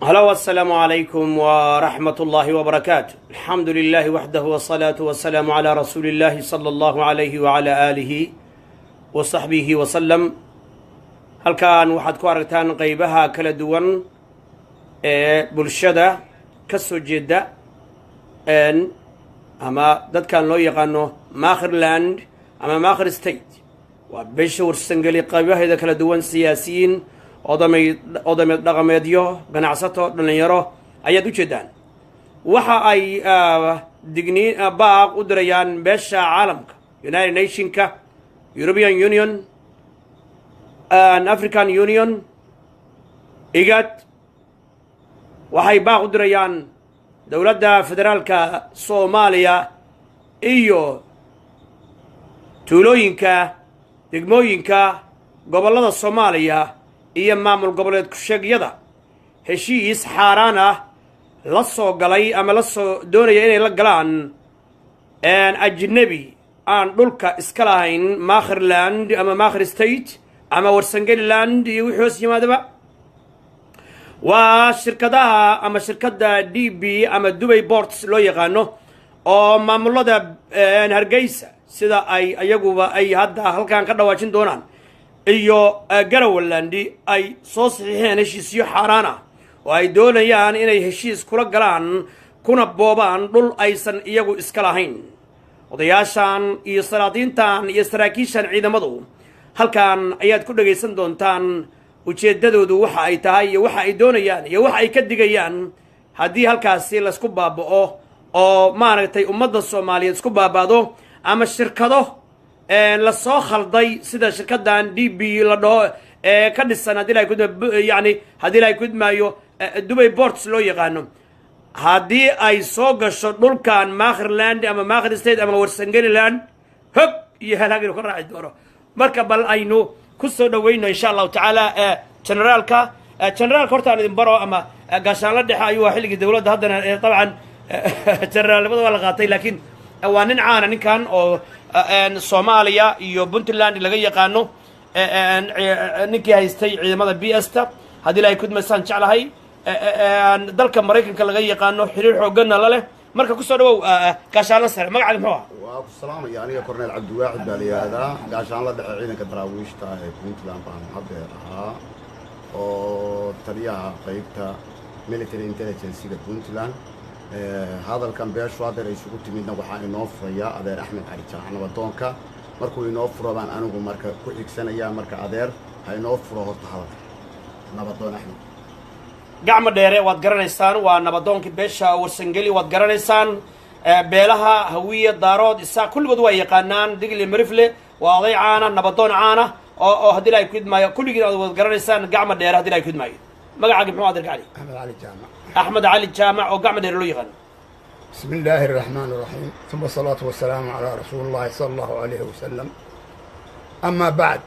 Hello, السلام عليكم ورحمة الله وبركاته. الحمد لله وحده، والصلاة والسلام على رسول الله صلى الله عليه وعلى آله وصحبه وسلم. Halkan waxaad ku aragtaan qeybaha kala duwan ee bulshada ka soo jeeda ama dadkan loo yaqaano Maakhirland ama Maakhir State, waa beesha Warsangeli qaybaheeda kala duwan, siyaasiyiin, odamay, odameed dhaqameedyo, ganacsato, dhallinyaro ayaad u jeedaan. Waxa ay digniin baaq u dirayaan beesha caalamka, United Nationka, European Union, African Union, IGAD. Waxay baaq u dirayaan dowladda federaalka Soomaaliya iyo tuulooyinka, degmooyinka, gobollada Soomaaliya iyo maamul goboleed ku-sheegyada heshiis xaaraan ah la soo galay ama la soo doonaya inay la galaan ajnebi aan dhulka iska lahayn, Maakhirland ama Maakhir State ama Warsangeliland iyo wixii hoos yimaadaba. Waa shirkadaha ama shirkadda DP ama Dubai Ports loo yaqaano oo maamulada Hargeysa, sida ay iyaguba ay hadda halkan ka dhawaajin doonaan, iyo Garowaland ay soo saxiixeen heshiisyo xaaraan ah oo ay doonayaan inay heshiis kula galaan kuna boobaan dhul aysan iyagu iska lahayn. Odayaashan iyo salaadiintan iyo saraakiishan ciidamadu halkan ayaad ku dhegaysan doontaan ujeeddadoodu waxa ay tahay iyo waxa ay doonayaan iyo waxa ay ka digayaan haddii halkaasi laysku baaba'o oo maaragtay ummadda Soomaaliyeed isku baaba'do ama shirkado lasoo khalday sida shirkaddan DP la dhaho ee ka dhisan haddii la yani haddii la kudmaayo Dubai Ports loo yaqaano, haddii ay soo gasho dhulkan Maakhirland ama Maakhir State ama Warsangeliland, hog iyo halaag inuu ka raaci doono. Marka bal aynu ku soo dhaweyno, insha Allahu tacaala, generaalka. Generaalka horta aan idin baro, ama gaashaanla dhexe ayuu waa xilligii dowladda, haddana dabcan generaalnimada waa la qaatay, laakiin waa nin caana ninkan oo Soomaaliya iyo Puntland laga yaqaano, ninkii haystay ciidamada PS ta, haddii ilahay kudmasaan jeclahay, dalka Maraykanka laga yaqaano, xiriir xoogganna la leh. Marka kusoo dhawow, gaashaanla sare, magacaaga muxuu ah? Waa ku salaamaya. Aniga Cornel Cabdiwaaxid baa la yidhaahdaa. Gaashaanla dhexe ciidanka daraawiishta ee Puntland baan haddeer ahaa oo taliyaha qaybta military intelligencega Puntland. Hadalkan beeshu haddeer ay isugu timidna waxaa inoo furaya adeer Axmed Cali Jaac, nabadoonka. Markuu inoo furo baan anigu marka ku xigsanaya. Marka adeer ha inoo furo horta hadalka nabadoon Axmed. Gacmo dheere waad garanaysaan, waa nabadoonkii beesha Warsangeli, waad garanaysaan. Beelaha Hawiya, Daarood, Isaaq kulligood waa yaqaanaan. Digli Marifle waa oday caana, nabadoon caana oo haddii ilahay ku idmaayo kulligiin aad wad garanaysaan. Gacmo dheere, haddii ilahay ku idmaayo, magacaagi muxuu, adeer Cali? Axmed Cali Jaamac. Axmed Cali Jaamac oo gacmo dheere loo yaqaano. بسم الله الرحمن الرحيم، ثم الصلاة والسلام على رسول الله صلى الله عليه وسلم، أما بعد،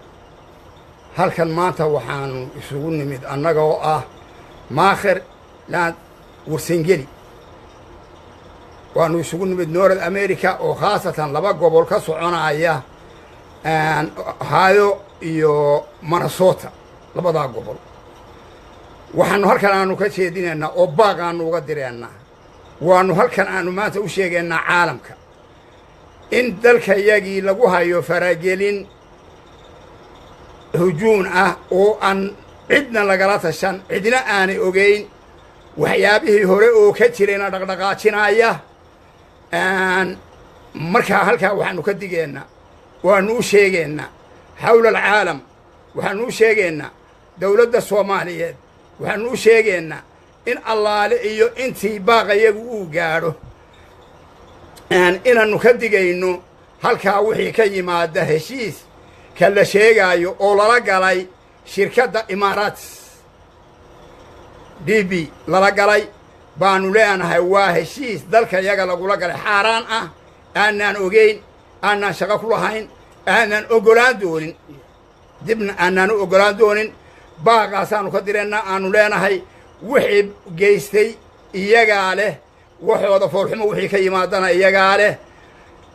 halkan maanta waxaanu isugu nimid annaga oo ah Maakhir Land Warsangeli. Waanu isugu nimid North America oo khaasatan laba gobol ka soconaya, Ohio iyo Minnesota, labadaa gobol. Waxaanu halkan aanu ka jeedinaynaa oo baaq aanu uga direennaa, waanu halkan aanu maanta u sheegaynaa caalamka in dalkayagii lagu hayo faragelin hujuun ah oo aan cidna lagala tashan, cidna aanay ogeyn, waxyaabihii hore oo ka jirayna dhaqdhaqaajinaya. Markaa halkaa waxaanu ka digeennaa, waanu u sheegaynaa xawla alcaalam, waxaanu u sheegaynaa dawladda Soomaaliyeed, waxaanu u sheegaynaa in allaale iyo intii baaqayagu uu gaadho inaannu ka digayno halkaa wixii ka yimaada heshiis ka la sheegaayo oo lala galay shirkadda Imaaraats DP lala galay. Baanu leenahay waa heshiis dalka yaga lagula galay, xaaraan ah, aanaan ogeyn, aanaan shaqo ku lahayn, aanaan oggolaan doonin, dibna aanaan u oggolaan doonin. Baaqaasaanu ka direennaa, aanu leenahay wixii geystay iyagaa leh, waxooda foolxumo wixii ka yimaadana iyagaa leh.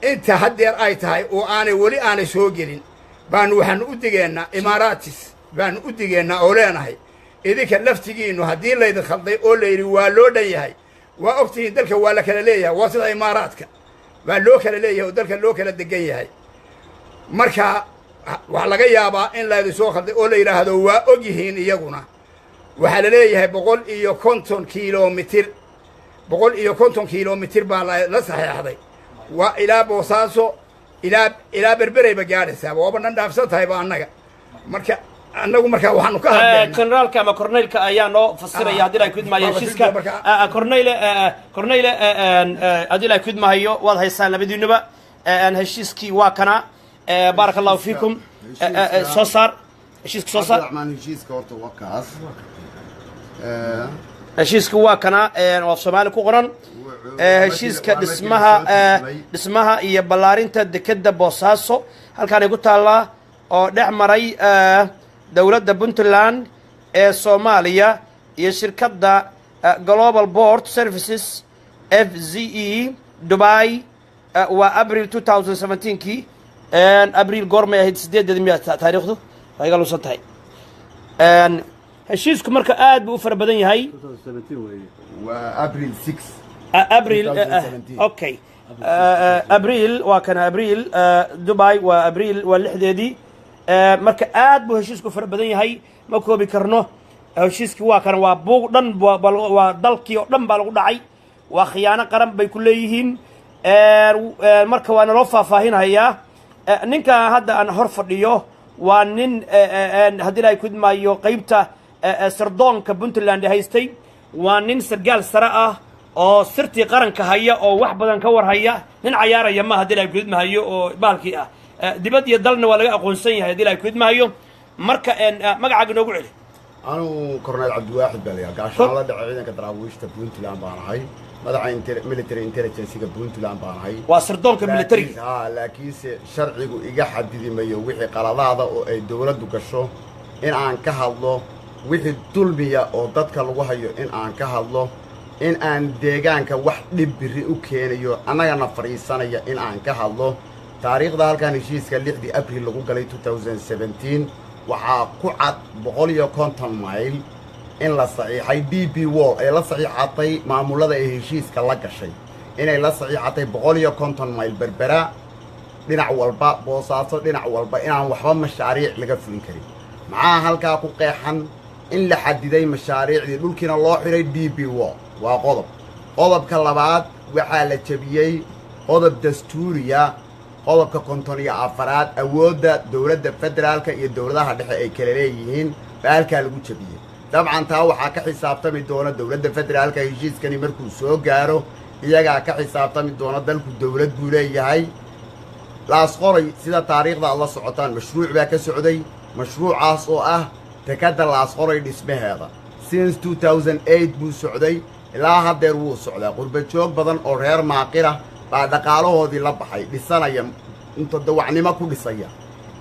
Inta haddeer ay tahay oo aanay weli aanay soo gelin baanu waxaanu u digeennaa Imaaraatis, baanu u digeennaa oo leenahay Idinka laftigiinnu haddii laydin khalday oo la yidhi waa loo dhan yahay, waa ogtihiin dalka waa la kala leeyahay, waa sida Imaaraadka waa loo kala leeyahay oo dalka loo kala degan yahay. Marka waxaa laga yaabaa in laydin soo khalday oo la yidhaahdo waa og yihiin iyaguna. Waxaa la leeyahay 150 kilomitir, 150 kilomitir baa la saxeexday. Waa ilaa Boosaaso, ilaa Berberayba gaadhaysaaba, waaba dhan dhaafsan tahayba annaga. Marka annagu markaa waxaanu ka hadlaynaa Generaalka ama corneylka ayaa noo fasiraya haddii la kudmayo heshiiska. Corneyle, corneyle, haddii la kudmahayo waad haysaan labadiinuba heshiiskii waa kana. Baaraka Allahu fiikum. Soo saar heshiiska, soo saar. Cabdiraxmaan, heshiiska horta waa kaas. Heshiiska waa kana oo af Soomaali ku qoran, heshiiska dhismaha iyo ballaarinta dekeda Boosaaso halkaanay ku taallaa, oo dhex maray dowladda Puntland ee Soomaaliya iyo shirkadda Global Port Services FZE Dubai. Waa Abril 2017kii. Abril goormay ahayd? 8-deeda miya taariikhdu? Waa iga lunsan tahay. Heshiisku marka aad buu u fara badan yahay. Waa Abril 6. Abril. 2017. Okay, Abril waa kana, Abril Dubai waa Abril waa 6-deedii. Marka aad buu heshiisku fara badan yahay, ma koobi karno. Heshiiskii waa kana, waa buug dhan, waa dalkii oo dhan baa lagu dhacay, waa khiyaano qaran bay ku leeyihiin. Marka waa naloo faahfaahinhayaa. Ninka hadda aan hor fadhiyo waa nin haddii Ilaahay kudmaayo qeybta sirdoonka Puntland haystay, waa nin sargaal sare ah oo sirtii qaranka haya oo wax badan ka war haya. Nin cayaaraya ma haddii Ilaahay kudmahayo oo baalkii ah, dibad iyo dalna waa laga aqoonsan yahay haddii Ilaahay kudmahayo. Marka magacaaga noogu celi. Anuu Cornel Cabdiwaaxid baa layaha, gaashaan la dhace ciidanka daraawiishta Puntland baan ahay, madaxa military intelligencega Puntland baan ahay. Waa sirdoonka militariga. Ha, laakiinse sharcigu iga xadidi mayo wixii qaladaada oo ay dowladdu gasho in aan ka hadlo, wixii dulmiya oo dadka lagu hayo in aan ka hadlo, in aan deegaanka wax dhib biri u keenayo annagana fadhiisanaya in aan ka hadlo. Taariikhda halkan heshiiska 6-dii Abril lagu galay 2017 waxaa ku cad 150 mayl in la saxiixay. DP World ay la saxiixatay maamulada ay heshiiska la gashay inay la saxiixatay 150 mayl, Berbera dhinac walba, Boosaaso dhinac walba, inaan waxba mashaariic laga fulin karin. Maxaa halkaa ku qeexan? In la xadiday mashaariicdii, dhulkiina loo xidhay DP World. Waa qodob. Qodobka labaad, waxaa la jebiyey qodob dastuuriya, qodobka 54-aad, awoodda dowladda federaalka iyo dowladaha dhexe ay kala leeyihiin baa halkaa lagu jebiyey. Dabcan taa waxaa ka xisaabtami doona dowladda federaalka. Heshiiskani markuu soo gaaro iyagaa ka xisaabtami doona. Dalku dowlad buu leeyahay. Laasqoray, sida taariikhda aad la socotaan, mashruuc baa ka socday, mashruucaas oo ah dekadda Laasqoray dhismaheeda. Since 2008 buu socday, ilaa haddeer wuu socdaa. Qurba joog badan oo reer Maaqira baa dhaqaalahoodii la baxay, dhisanaya, mutadawacnimo ku dhisaya.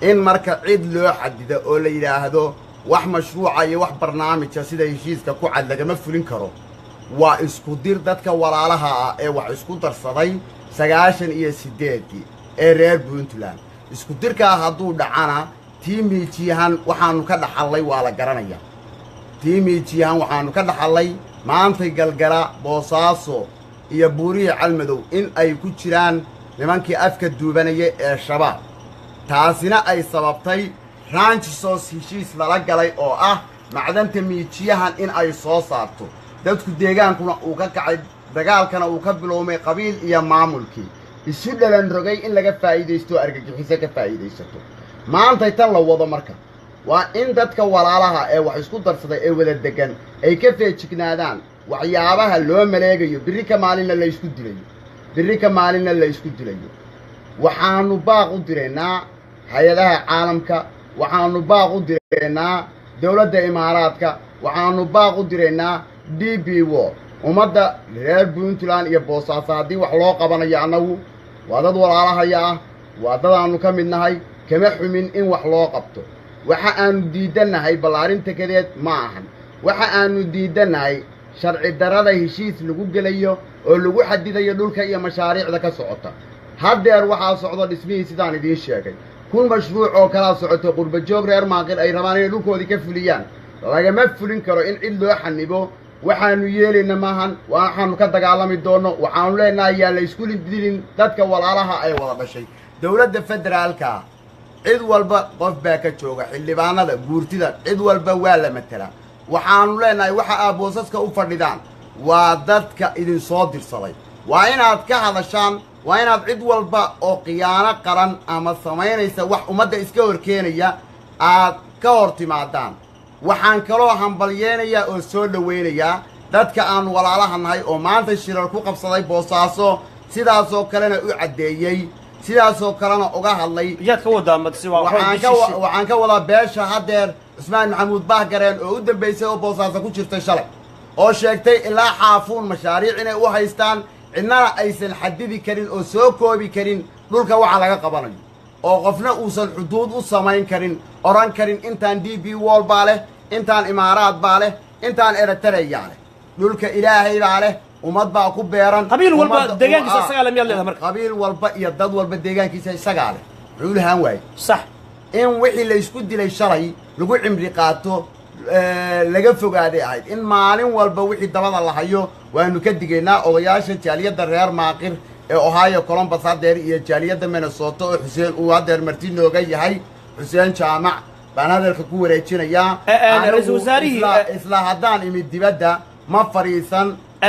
In marka cid loo xadida oo la yidhaahdo wax mashruuca iyo wax barnaamija sida heshiiska ku cad lagama fulin karo, waa isku dir dadka walaalaha ah ee wax isku darsaday 98-dii ee reer Puntland. Isku dirkaa hadduu dhacana, tii Miijiyahan waxaannu ka dhaxallay waa la garanayaa. Tii Miijiyahan waxaannu ka dhaxallay maantay Galgala, Boosaaso iyo buurihii Calmadow in ay ku jiraan nimankii afka duubanaya ee Shabaab, taasina ay sababtay Ranchisos heshiis lala galay oo ah macdanta Miijiyahan in ay soo saarto. Dadku deegaankuna uu ka kacay, dagaalkana uu ka bilowmay, qabiil iyo maamulkii isu dhalan rogay in laga faa'iidaysto, argagixiso ka faa'iidaysato. Maantay tan la wado marka waa in dadka walaalaha ee wax isku darsaday ee wada deggan ay ka feejignaadaan waxyaabaha loo maleegayo, birri ka maalinna la isku dilayo, birri ka maalinna la isku dilayo. Waxaannu baaq u diraynaa hay-adaha caalamka, waxaannu baaq u diraynaa dowladda Imaaraadka, waxaannu baaq u diraynaa DP World. Ummadda reer Puntland iyo Boosaaso haddii wax loo qabanayo, annagu waa dad walaalahaya ah, waa dad ka mid nahay, kama xumin in wax loo qabto. Waxa aanu diidannahay ballaarinta kadeed ma ahan. Waxa aanu diidannahay sharci darrada heshiis lagu gelayo oo lagu xadidayo dhulka iyo mashaariicda ka socota. Haddeer waxaa socda dhismihii, sidaan idiin sheegay, 1000 mashruuc oo kalaa socotay, qurbajoog reer Maaqil ay rabaan inay dhulkoodii ka fuliyaan. Lagama fulin karo in cid loo xanibo. Waxaanu yeelayna maahan, waxaanu ka dagaalami doonno. Waxaanu leenahay yaa la isku dilin dadka walaalaha ay wada dhashay. Dowladda federaalka cid walba qof baa ka jooga, xildhibaanada, guurtida, cid walba waa la matelaa. Waxaanu leenahay waxa aad boosaska u fadhidaan waa dadka idinsoo dirsaday, waa inaad ka hadashaan, waa inaad cid walba oo khiyaano qaran ama samaynaysa wax ummadda iska horkeenaya aad ka hor timaadaan. Waxaan kaloo hambalyeynayaa oo soo dhowaynayaa dadka aan walaalaha nahay oo maanta shirar ku qabsaday Boosaaso, sidaasoo kalena u caddeeyey, sidaasoo kalena uga hadlay. Yaad ka wadaa madsi waa Waxaan ka wadaa beesha haddeer Cusmaan Maxamuud Bahgareen oo u dambaysay oo Boosaaso ku jirtay shalay, oo sheegtay ilaa Xaafuun mashaariic inay u haystaan, cidnana aysan xadidi karin oo soo koobi karin dhulka waxa laga qabanayo, oo qofna uusan xuduud u samayn karin, odhan karin intaan DP World baa leh, intaan Imaaraad baa leh, intaan Eritareyaa leh. Dhulka Ilaahay baa leh, ummad baa ku beeran. Qabiil walba deegaankiisa isagaa leh miyaad leedahay marka? Qabiil walba iyo dad walba deegaankiisa isagaa leh. Muxuu lahaan waaye? Sax. In wixii la isku dilay shalay lagu cimri qaato laga fogaaday ahayd. In maalin walba wixii dabada la hayo waanu ka digaynaa. Odayaasha jaaliyadda reer Maaqir ee Ohio, Columbus haddeer, iyo jaaliyadda Minnesota oo Xuseen uu haddeer marti nooga yahay, Xuseen Jaamac baan hadalka ku wareejinayaa. Ra-iisul wasaarihii, Isla haddaan imid dibadda ma fadhiisan,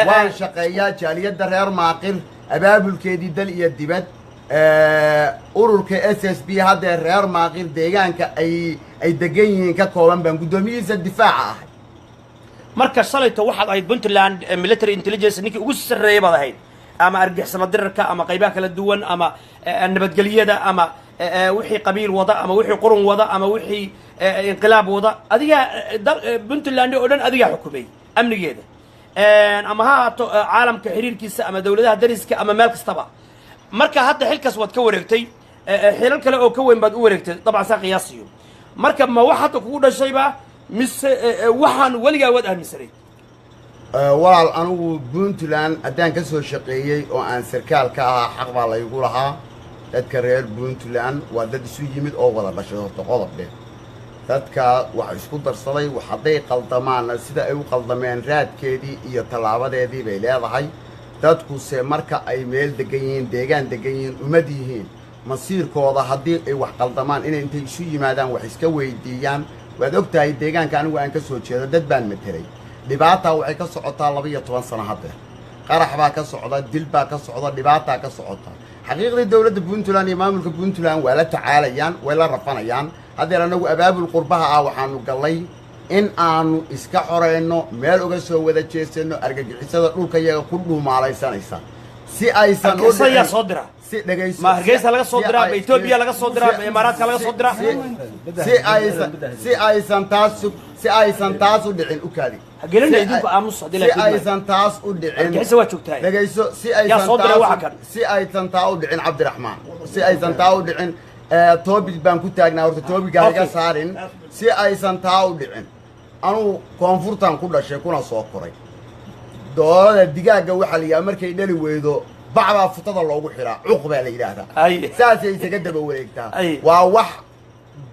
waan shaqeeyaa. Jaaliyadda reer Maaqir abaabulkeedii dal iyo dibad, ururka SSB haddeer reer Maaqir deegaanka ay degan yihiin ka kooban baan guddoomiyihiisa difaaca ahay. Marka shalayto waxaad ahayd Puntland military intelligence ninkii ugu sarreeyay baad ahayd, ama argixisano dirarka ama qaybaha kala duwan ama nabadgelyada ama wixii qabiil wada ama wixii qurun wada ama wixii inqilaab wada, adigaa Puntland oo dhan adigaa xukumay amnigeeda, ama ha ahaato caalamka xiriirkiisa ama dowladaha dariska ama meel kastaba. Marka hadda xilkaas waad ka wareegtay, xilal kale oo ka weyn baad u wareegtay dabcan, saa qiyaasiyo. Marka ma wax hadda kugu dhashayba mise waxaan weligaa waad aaminsanayd? Walaal, anigu Puntland haddaan ka soo shaqeeyey oo aan sarkaal ka ahaa, xaq baa laygu lahaa. Dadka reer Puntland waa dad isu yimid oo wada dhashay. Horta qodob dheh, dadka wax isku darsaday, wax hadday qaldamaanna sida ay u qaldameen raadkeedii iyo tallaabadeedii bay leedahay. Dadkuse marka ay meel degan yihiin, deegaan degan yihiin, ummad yihiin, masiirkooda haddii ay wax qaldamaan inay intay isu yimaadaan wax iska weydiiyaan. Waad og tahay deegaanka anigu aan ka soo jeedo dad baan metelay. Dhibaataa waxay ka socotaa 12 sano haddeer. Qarax baa ka socda, dil baa ka socda, dhibaataa ka socota. Xaqiiqdii dowladda Puntland iyo maamulka Puntland waa la tacaalayaan, way la rafanayaan. Haddeer annagu abaabul qurbaha ah waxaanu gallay in aanu iska xoreyno, meel uga soo wada jeesanno argagixisada dhulka yaga ku dhuumaalaysanaysa si aysan u Argagixisada yaa dhicin. soo dira? Si dhegayso. Ma Hargeysa laga soo Si diraa, ma Ethiopia laga soo diraa, ma Imaaraadka laga soo diraa? Si aysan taas u dhicin, u kaadi. Ha gelina. Idinku aamus haddii Si la fiidmaayo. aysan taas u dhicin. Argagixisa waa joogtahay. Dhegayso, si Yaa aysan soo diray taas waxa kan? Si aysan taa u dhicin, Cabdiraxmaan, si aysan taa u dhicin, topic baan ku taagnaa horta, topic-ga iga saarin. Si aysan taa u dhicin, anugu koonfurtan ku dhashay kuna soo koray. Doolada digaagga waxaa la yidhaha markay dhali weydo bacbaa futada loogu xiraa, cuq baa la yidhaahdaa. Saasay isaga daba wareegtaa. Waa wax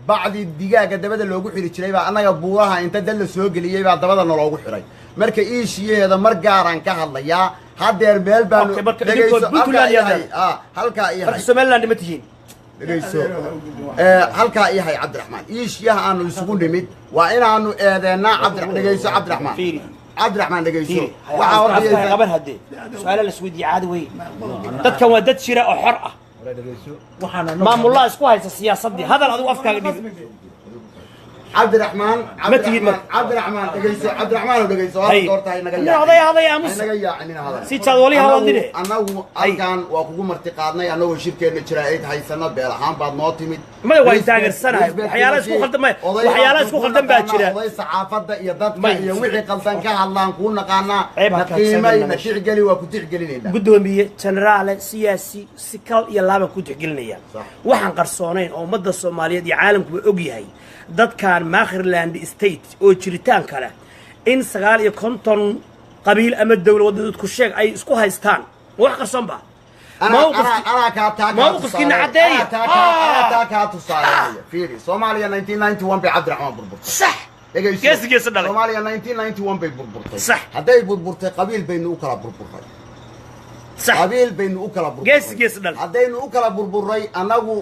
bacdii digaagga dabada loogu xiri jiray baa annaga buuraha inta dad la soo geliyey baa dabada naloogu xiray. Marka iishiyaheeda mar gaaraan ka hadlayaa, haddeer meel baanu Okay, marka Dhegayso, idinkoo Puntland halkaa ii yaad hay, halkaa ii Marka hay. Somaliland ma tihiin? Dhegayso, halkaa ii hay, Cabdiraxmaan. Iishiyaha aanu isugu nimid waa inaanu eedeennaa. Dhegayso, Cabdiraxmaan. Fiiri. Cabdiraxmaan, dhegayso. Fiiri. Waxaa horta Afka qaban haddee su-aala la isweydiiye caadi wey. Dadkan waa dad jira oo xor ah, maamullaha isku haysta siyaasaddii. Hadal adigu afkaaga dhig. Cabdiraxmaan. Ma tihid Cabdiraxmaan. Marka. Cabdiraxmaan, dhegayso. Cabdiraxmaan, dhegayso. Hay. Hadda doorta haynaga Nin yaacin. oday hadlaya, aamus. Haynaga yaacinin hadal. Si jadwalihi Annagu- hadaldine. Annagu halkan waa kugu marti qaadnay annagoo shirkeenna jira-eed haysano, beel ahaan baad noo timid. Maya, waa Respect- taageersanahay. respect Waxyaalaha isku machine. khaldan maya. Oday Waxyaalaha baan isku kuu khaldan baa naqaanaa, jira. oday saxaafadda iyo dadka Maya. iyo wixii qaldan ka hadlaan kuu naqaanaa. Ceeb ha Na kaagsanin qiimay na nolosha. tixgeli, waa ku tixgelinaynaa. Guddoomiye, jenaraale, siyaasi, si kal iyo laabaan ku tixgelinaya. Sax. Waxaan qarsoonayn oo ummadda Soomaaliyeed iyo caalamkuba og yahay, dadkan Maakhirland State oo jiritaanka leh in 59 qabiil ama dowlad ku sheeg ay isku haystaan, ma wax qarsoon ba? Anaa kaa taa kaa Mawqifkiina tusaale- caddeeya. Anaa taa kaa tusaaleynaya. Fiiri, Soomaaliya 1991 bay, Cabdiraxmaan, burburtay. Sax. Dhegayso. Geesi geesi dhalay. Soomaaliya 1991 bay burburtay. Sax. Hadday burburtay, qabiil baynu u kala burburay. Qabiil baynu u kala burburay. Geesi geesi dhalay. Haddaynu u kala burburay annagu,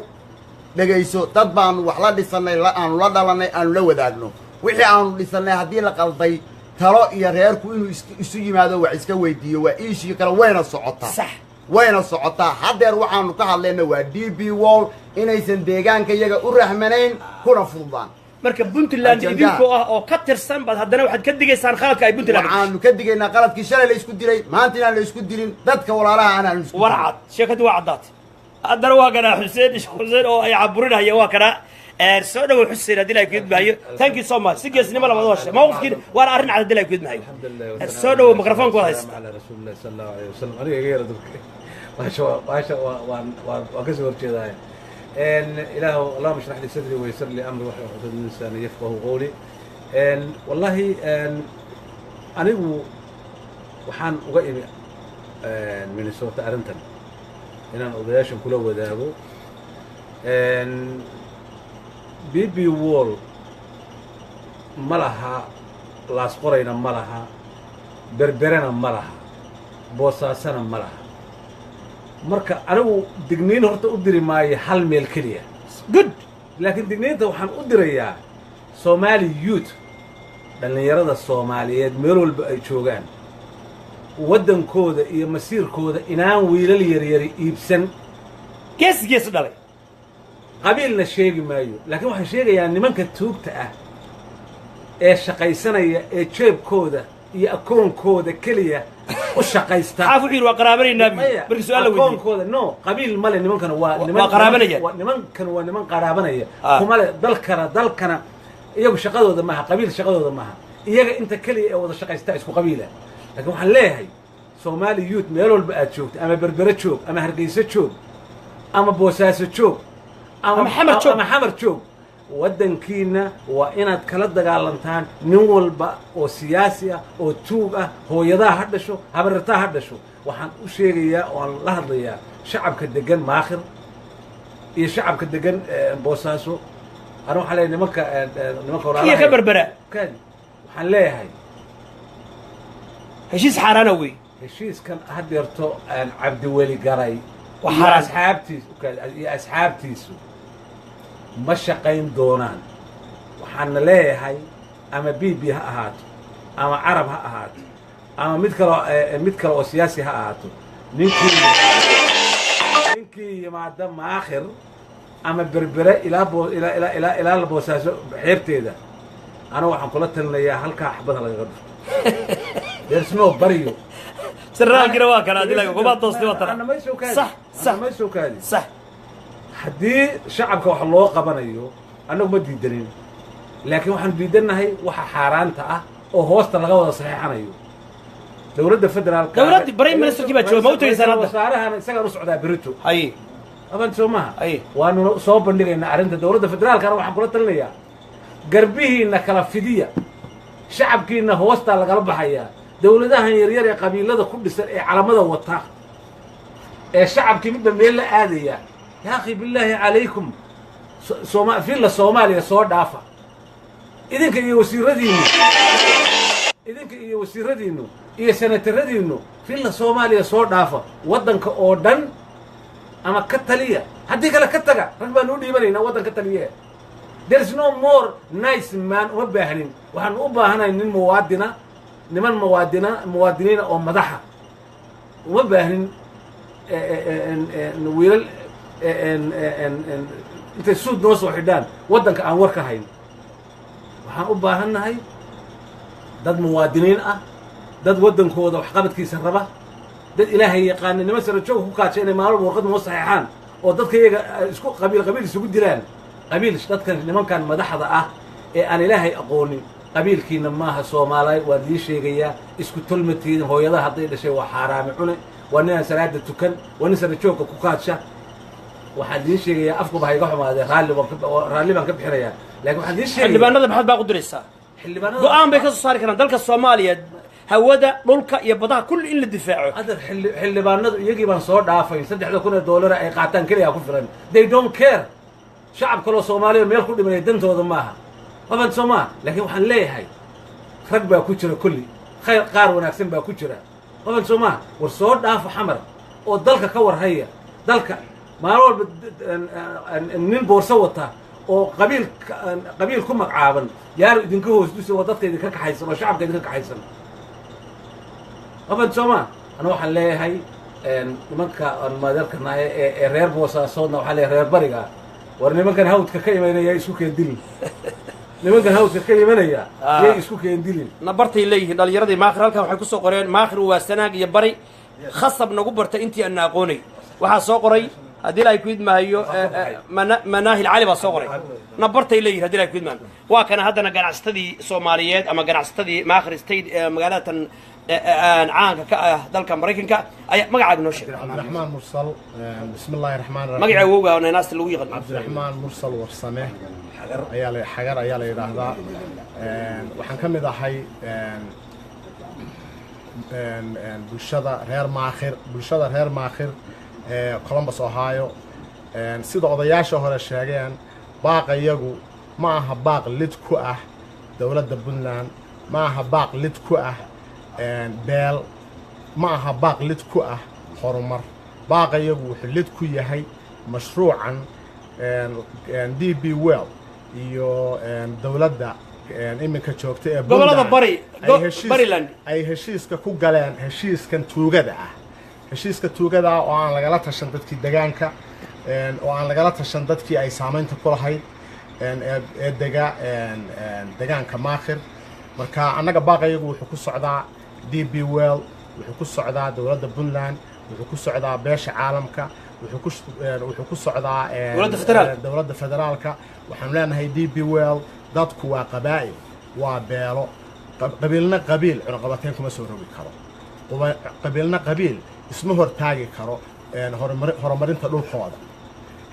dhegayso, dad baanu wax la dhisanay, aanu la dhalanay, aanu la wadaagno wixii aanu dhisanay. Haddii la qalday, talo iyo reerku inuu isu yimaado, wax iska weydiiyo, waa iishii kale. Wayna socotaa. Wayna socotaa. Haddeer waxaanu ka hadlayna waa DP World inaysan deegaanka iyaga u rahmanayn kuna fududaan. Marka Puntland Ajandaha. idinkoo ah oo ka tirsan baad haddana waxaad ka digaysaan khaladka ay Puntland gashay. Waxaanu ka digaynaa qaladkii shalay la isku dilay, maanta inaan la isku dilin, dadka walaalaha aanaan isku War dilin. Cad, sheekadu waa caddaatay. Haddana waa kanaa Xuseen Xuseen oo ay caburinaya, waa kanaa. Soo dhawow Xuseen, haddii la kudmahayo. Thank you so much. Si geesnimo labaad hoshe mawqifkiin waana arrin cad, haddii la kudmahayo. Soo dhawow, mikrofoonka wad haysta. على رسول الله صلى الله عليه وسلم. Aniga iga yara dadka baasha waan kasoo horjeedaya. Ilaahu اللهم اشرح لي صدري ويسر لي امري واحلل عقدة من لساني يفقهوا قولي. والله anigu waxaan uga imi Minnesota arrintan inaan odayaashan kula wadaago. DP World ma laha, Laasqorayna ma laha, Berberena ma laha, Boosaasana ma laha. Marka anigu digniin horta u diri maayo hal meel keliya. Good. Laakiin digniinta waxaan u dirayaa Somali youth, dhallinyarada Soomaaliyeed meel walba ay joogaan, waddankooda iyo masiirkooda inaan wiilal yaryari iibsan. Gees gees dhalay. Qabiilna sheegi maayo, laakiin waxaan sheegayaa nimanka tuugta ah ee shaqaysanaya ee jeebkooda iyo akoonkooda keliya u shaqaysta. Xaaf wuxuu yidhi waa qaraabanaynaa buu yidhi. Maya, markii su-aal la weydiiyey. Akoonkooda no qabiil male nimankan waa niman Waa qaraabanayaan. Nimankan waa niman qaraabanaya. Ah. Kumale dalkana iyagu shaqadooda maaha, qabiil shaqadooda maaha. Iyaga inta keliya ee wada shaqaysta isku qabiila. Laakiin waxaan leeyahay Somali youth, meel walba aad joogto, ama Berbere joog, ama Hargeysa joog, ama Boosaaso joog, ama Xamar joog. Ama Xamar joog, waddankiina waa inaad kala dagaalantaan nin walba oo siyaasi ah oo tuug ah. Hooyadaa ha dhasho, habarartaa ha dhasho. Waxaan u sheegayaa oo aan la hadlayaa shacabka degan Maakhir iyo shacabka degan Boosaaso. Ana waxaan leeyahay nimanka iyo ka walaalahay Berbera. Kaadi. Waxaan leeyahay heshiis xaaraana wey. Heshiiskan haddeerto aan Cabdiweli garay Waa iyo xaaraan. asxaabtiis iyo asxaabtiisu ma shaqayn doonaan. Waxaana leeyahay ama DP ha ahaato, ama Carab ha ahaato, ama mid kale oo siyaasi ha ahaato, ninkii yimaada Maakhir ama Berbere ilaa boo ilaa ilaa ilaa ilaa Boosaaso xeebteeda, aniga waxaan kula talinayaa halkaa xabada lagaga dhufto. There's no baryo. Saraalkina waa kana adilaga kuma toostay waa tana. Ana may soo kaadi. Sax sax. Ana may soo kaadi. Sax. Haddii shacabka wax loo qabanayo, annagu ma diidanin, laakiin waxaanu diidannahay waxa xaaraanta ah oo hoosta laga wada saxeexanayo dowladda federaalka. Dowladda, prime ministerkii baa jooga, ma u tegaysaan hadda? Wasaarahana isagaan u socdaa berito. Haye. Aban soo maaha? Haye. Waanuna soo bandhigaynaa arrinta. Dowladda federaalkana waxaan kula talinayaa, garbihiina kala fidiya, shacabkiina hoostaa lagala baxayaa. Dowladahan yaryar ee qabiilada ku dhisan ee calamada wata ee shacabkii midba meel la aadaya, يا أخي بالله عليكم, Villa Soomaaliya soo dhaafa. Idinka iyo wasiiradiinu iyo senataradiinu Villa Soomaaliya soo dhaafa. Waddanka oo dhan ama ka taliya, haddii kale ka taga. Rag baanu u dhiibanaynaa waddan ka taliye. There is no more nice man, uma baahnin. Waxaanu u baahanahay nin muwaadina, niman muwaadina, muwaadiniina oo madaxa. Uma baahnin wiilal intay suud noo soo xidhaan waddanka aan war ka hayn. Waxaan u baahannahay dad muwaadiniin ah, dad waddankooda waxqabadkiisa raba, dad Ilaahay yaqaana. Niman sara jooga ku kaaja inay maalin warqad noo saxeexaan oo dadka iyaga isku qabiil qabiil isugu dilaan. Qabiil dadkan, nimankan madaxda ah ee aan Ilaahay aqoonin, qabiilkiina maaha Soomaaliya, waan idiin sheegayaa. Isku tolmatiidin. Hooyadaha hadday dhashay waa xaaraami cune, waa ninaan salaada tukan, waa nin sara joogka ku kaadsha. Waxaan idiin sheegayaa, afkuba ha iga xumaadee, raalli baan ka bixinayaa, laakiin waxaan idiin sheegaya Xildhibaanada maxaad baa ku diraysaa? Xildhibaanada Go-aan bay ka soo saari karaan dalka Soomaaliya, hawada, dhulka iyo badaha kulli in la difaaco. Adar xildhibaanadu iyagii baan soo dhaafay. 3,000 ee doolara ay qaataan keliya ku filan. They don't care. Shacab kaloo Soomaaliya meel ku dhimanaya dantooda maaha. Waban soo maa, laakiin waxaan leeyahay rag baa ku jira, kulli khayr, qaar wanaagsan baa ku jira. Waban soo maa, war soo dhaafo Xamar oo dalka ka warhaya. Dalka maalin walba nin boorso wata oo qabiil qabiil ku magacaaban yaanu idinka hoos dusin oo dadka idinka kaxaysan oo shacabka idinka kaxaysan. Waban soo maa, ana waxaan leeyahay nimanka aan madeerka nahay ee reer Boosaasoodna, waxaa leeyahay reer bariga, war nimankan hawdka ka imanaya isku keen dilin. Nimankan hawdka ka imanaya yay isku keen dilin. Nabartay leeyihiin dhalinyaradii Maakhir. Halkan waxay kusoo qoreen: Maakhir waa Sanaag iyo Bari, khasab nagu bartay intii aan aqoonay. Waxaa soo qoray, haddii Ilaahay ku idmaayo, Manaahil Cali baa soo qoray. Nabartay leeyihin, haddii Ilahay ku idmaayo. Waa kana haddana ganacsatadii Soomaaliyeed ama ganacsatadii Maakhir State ee magaalada caanka ka ah dalka Maraykanka ayaa. Magacaaga noo sheeg. Cabdiraxmaan Mursal. Bismi illaahi raxmaan raxiim. Magaca awowga naasta lagu yaqaan. Cabdiraxmaan Mursal Warsame ayaa la Xagar ayaa la yidhaahdaa. Waxaan ka mid ahay bulshada reer Maakhir, bulshada reer Maakhir ee Columbus, Ohio. Sida odayaasha hore sheegeen, baaqayagu ma aha baaq lid ku ah dowladda Puntland, ma aha baaq lid ku ah beel, ma aha baaq lid ku ah horumar. Baaqayagu wuxuu lid ku yahay mashruucan DP World iyo dowladda iminka joogta ee gobolada bari Bariland ay heshiiska ku galeen, heshiiskan tuugada ah, heshiiska tuugada ah oo aan lagala tashan dadkii degaanka, oo aan lagala tashan dadkii ay saamaynta ku lahayd ee dega degaanka Maakhir. Marka annaga baaqayagu wuxuu ku socdaa DP World, wuxuu ku socdaa dowladda Puntland, wuxuu ku socdaa beesha caalamka, wuxuu ku socdaa dowladda federaalka. Dowladda federaalka. Waxaanu leenahay DP World, dadku waa qabaa'il, waa beelo. Qabiilna qabiil cunaqabateyn kuma soo rogi karo. Qabiilna qabiil isma hortaagi karo horumarinta dhulkooda.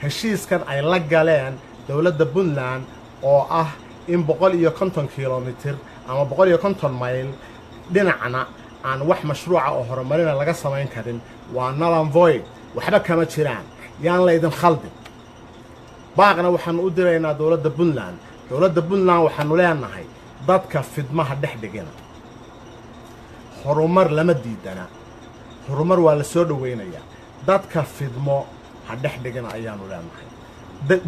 Heshiiskan ay la galeen dowladda Puntland oo ah in 150 kilomitir ama 150 mayl dhinacna aan wax mashruuca oo horumarina laga samayn karin waa null and void, waxba kama jiraan, yaan laydin khaldin. Baaqna waxaanu u diraynaa dowladda Puntland. Dowladda Puntland waxaanu leenahay, dadka fidmaha dhex dhigina. Horumar lama diidana, horumar waa la soo dhowaynayaa. Dadka fidmo ha dhex dhigina ayaanu leenahay.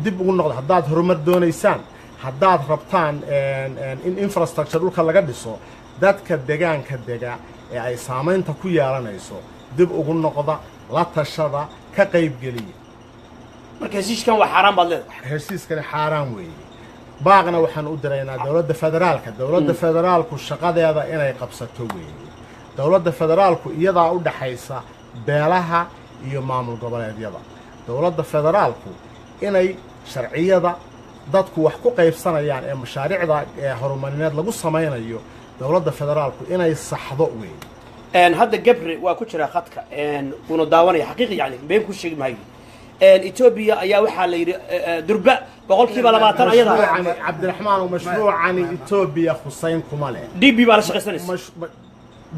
Dib ugu noqda haddaad horumar doonaysaan, haddaad rabtaan in infrastructure dhulka laga dhiso, dadka degaanka dega ee ay saamaynta ku yeelanayso dib ugu noqda, la tashada, ka qaybgeliya. Marka heshiiskan waa xaaraan baad leedahay. Heshiiskani xaaraan weeye. Baaqna waxaan u diraynaa dowladda federaalka. Dowladda federaalku shaqadeeda inay qabsato weeye. Dowladda federaalku iyadaa u dhaxaysa beelaha iyo maamul goboleedyada. Dowladda federaalku inay sharciyada dadku wax ku qaybsanayaan ee mashaariicda ee horumarineed lagu samaynayo, dowladda federaalku inay saxdo weeye. Hadda Gabre waa ku jira khadka, wuuna daawanaya. Xaqiiqi yani been ku sheegi maayo. Etoobiya ayaa waxaa la yidhi durba 20% ayada. Mashruucani, Cabdiraxmaan, mashruucani Etoobiya khusayn kuma leh. DP baa la shaqaysanaysa.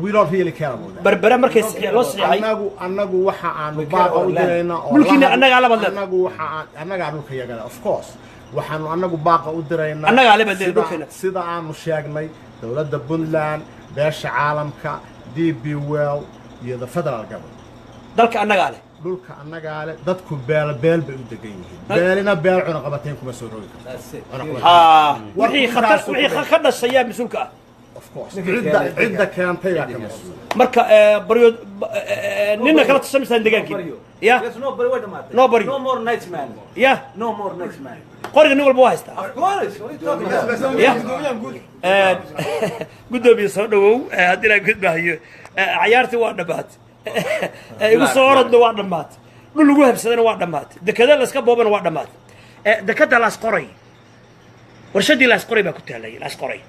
We don't really care about that. Berbera markay loo saxiixay. Annagu waxa aanu baaqa u diraynaa oo Dhulkiina annagaa la badleed. Annagu waxa aan annagaa dhulka yagale, of course. Waxaanu annagu baaqa u diraynaa Annagaa la badleed dhulkeena. Sida aanu sheegnay, dowladda Puntland, beesha caalamka, DP World iyo the federal government. Dalka annagaa leh. Dhulka annagaa leh. Dadku beel beel bay u degan yihiin. Beelina beel cunaqabateyn kuma soo rogi karto. Cunaqabateyn. Ha, wixii khatar wixii ka dhashayaa mas-uulka ah. Of course, cidda keentay baa ka mas-uul. Marka baryo nina kala tasamaysaan degaankiina ya. Yes, no bari way dhamaatay. No baryo. No more nice man. Ya. No more nice man. Qoriga nin walba waa haystaa. Of course. What are you talking about? Ya, guddoomiye, soo dhawow. Haddii laa gudbaayo, cayaartii waa dhammaatay, igu soo orodna waa dhammaatay, dhul lagu habsadana waa dhammaatay, dekada layska boobana waa dhammaatay. Dekada Laas Qoray, warshadii Laas Qoray baa ku taalay. Laas Qoray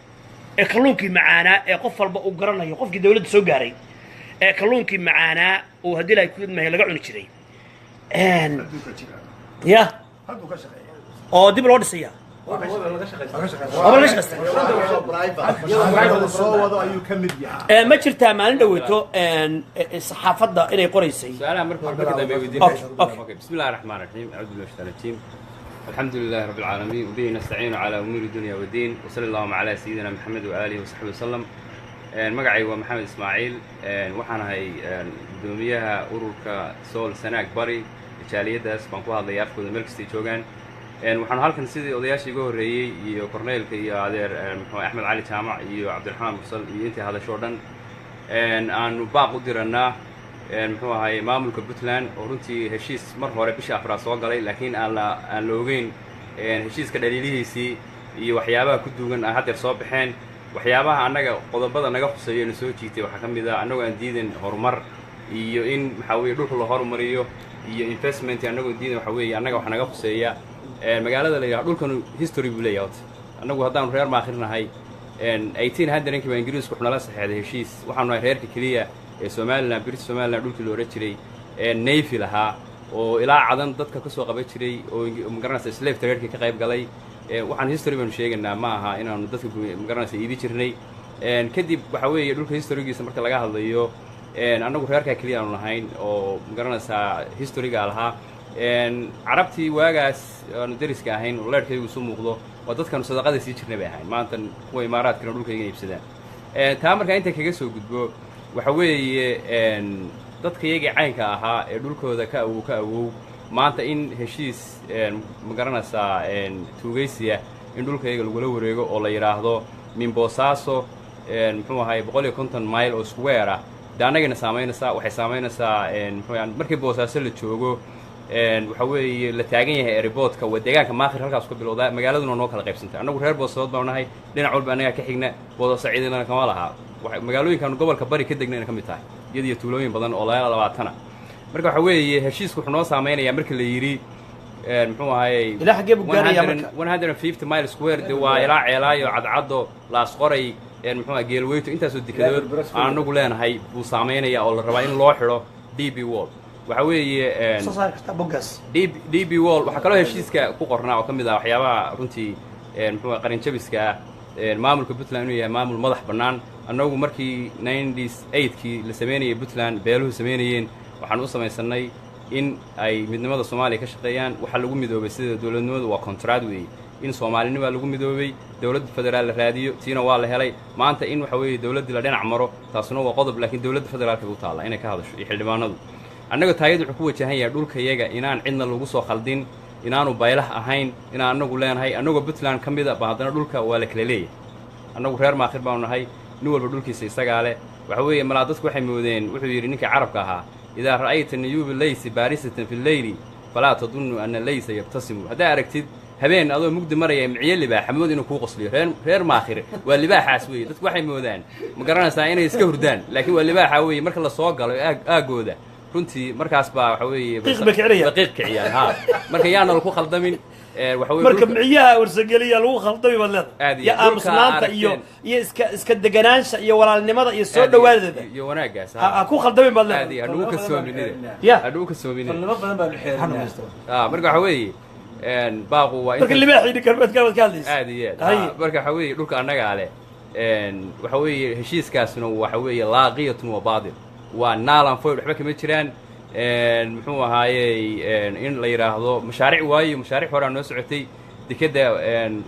ee kalluunkii macaanaa ee qof walba uu garanayo, qofkii dawladda soo gaaray, ee kalluunkii macaanaa uu haddii laa ku idmahay laga cuni jiray ya, oo dib loo dhisaya waaba laga shaqaysta. Soo wado ayuu ka mid yahay. Ma jirtaa maalin dhaweyto saxaafadda inay qoraysay? Su-aalaha marka hore, marka dambe weydiin. Okay. Okay, bismi illahi raxmaan raxiim. Acuudu billahi shaytaan rajiim. الحمد لله رب العالمين، وبه نستعين على أمور الدنيا والدين، وصلى اللهم على سيدنا محمد وآله وصحبه وسلم. Magacay waa Maxamed Ismaaciil. Waxaan ahay gudoomiyaha ururka Sool, Sanaag, Bari. Jaaliyaddaas baan ku hadlaya afkooda meel kastay joogaan. Waxaanu halkan, sidii odayaashii iga horreeyey iyo korneylka iyo adeer muxuu Axmed Cali Jaamac iyo Cabdiraxmaan Mursal iyo intii hadasho o dhan, aanu baaq u dirannaa muxuu ahaye maamulka Puntland, oo runtii heshiis mar hore bishii afraad soo galay, laakiin aan la ogeyn heshiiska dhaliilihiisii iyo waxyaabaha ku duugan ay haddeer soo baxeen. Waxyaabaha annaga qodobada naga khuseeyo na soo jiitay waxaa ka mid ah, annagoo aan diidan horumar iyo in maxaa weeye dhulka la horumariyo iyo investment, annagoo diidan, waxa weeye annaga waxa naga khuseeya magaalada la yidhaha dhulkanu history buu leeyahay. Horta annagu haddaanu reer Maakhir nahay, 1800kii baa Ingiriisku wuxuu nala saxeexday heshiis. Waxaanu nahay reerka keliya ee Somaliland, British Somaliland dhulkii la odhan jiray, ee navy lahaa oo ilaa Cadan dadka ka soo qaban jiray oo magaranaysa slave trade ka qayb galay. Waxaan history baanu sheegaynaa, ma aha inaanu dadka magaranaysa iibi jirnay. Kadib waxa weeye dhulka historygiisa marka laga hadlayo, annagu reerkaa keliya aanu lahayn oo magaranaysaa historygaa lahaa. Carabtii waagaas aanu deriska ahayn oo leerhkaygu isu muuqdo waa dadkaanu sadaqada sii jirnay bay ahayn. Maanta kuwa Imaaraadkana dhulkayga iibsadaan. Taa markaa inta kaga soo gudbo, waxa weeye dadka iyagii caynka ahaa ee dhulkooda ka awow ka awow, maanta in heshiis ma garanaysaa tuugaysiya in dhulkayaga lagula wareego oo la yidhaahdo min Boosaaso muxuu ahay 150 mile oo square ah, dee annagayna saamaynaysaa. Waxay saamaynaysaa muxuu ahay markii Boosaaso la joogo, waxa weeye la taagan yahay airportka, waa deegaanka Maakhir halkaas ka bilowdaa, magaaladuna noo kala qaybsantay. Annagu reer Boosadood baanu nahay, dhinac walba annagaa ka xigna. Boosaaso ciidana kama laha, magaalooyinkaanu gobolka Bari ka degnayna ka mid tahay, iyada iyo tuulooyin badan oo laba labaatana. Marka waxa weeye heshiisku wuxuu noo saameynayaa marka la yidhi muxuu ahayey Ilaa xaggee buu gaarayaa marka? 150 mile square, de waa ilaa Ceelaayo, Cadcaddo, Laasqoray, muxuu ahay Geelweyto, intaasoo dekadood aan anagu leenahay buu saameynayaa oo la rabaa in loo xidho DP World. Waxa weeye soo saari kartaa boggaas. DP World waxaa kaloo heshiiska ku qornaa oo ka mid ah waxyaabaha runtii muxuu ahay qarinjabiska ah, maamulka Puntland inuu yahay maamul madax bannaan. Annagu markii 98kii la sameynayay Puntland, beeluhu sameynayeen, waxaan u samaysanay in ay midnimada Soomaaliya ka shaqeeyaan. Waxaa lagu midoobay sida dowladnimadu waa contract weeye, in Soomaalinima lagu midoobay, dowladda federaal la raadiyo, tiina waa la helay. Maanta in waxa weeye dowladdii la dhinac maro, taasuna waa qodob, laakiin dowladda federaalka u taalla inay ka hadasho iyo xildhibaanadu. Annaga taayadu wuxuu ku wajahan yahay dhulkayaga inaan cidna lagu soo khaldin, inaanu baylah ahayn, inaan annagu leenahay. Annagoo Puntland ka mid a ba haddana dhulka waa la kala leeyahay. Annagu reer Maakhir baanu nahay, nin walba dhulkiisa isagaa leh. Waxa weeye malaa dadku waxay moodeen, wuxuu yidhi ninkii Carabka ahaa: "إذا رأيت نيوب الليث بارزة في الليل فلا تظن أن الليث يبتسم." Haddaa aragtid habeen adoo mugdi maraya miciye libaax, hamood inuu kuu qosliyo. Reer Maakhir waa libaaxaas weeye. Dadku waxay moodaan, ma garanaysaa, inay iska hurdaan, laakiin waa libaaxa weeye. Marka la soo galo aaggooda runtii markaas baa waxa weeye qiiq bay kicinayaan. Daqiiq kiciyaan ha. Marka yaana lagu khaldamin waxa weeye marka miciyaha Warsangeliya lagu khaldami baad leedahay. Aad iyo iyo dhulka aamusnaanta iyo aragteen. Iyo iska deganaansha iyo walaalnimada iyo soo Aad iyo dhawaadeeda iyo wanaaggaas. Ha ku khaldamin baad Aad iyo leedahay. Hanugu kasoominine. Ya. Hanugu kasoominine. Falnimo badan baanu xeerinaa. Marka waxa weeye baaqu waa marka libaaxii ninkan baad ka hadlaysa. Aad iyo aad. Haye. Marka waxa weeye dhulka annagaa leh. Waxa weeye heshiiskaasuna waxa weeye لاغية وباطل, waa null and void, waxba kama jiraan. Muxuu ahaayey in la yidhaahdo mashaariic, waayo mashaariic horaa noo socotay. Dekeda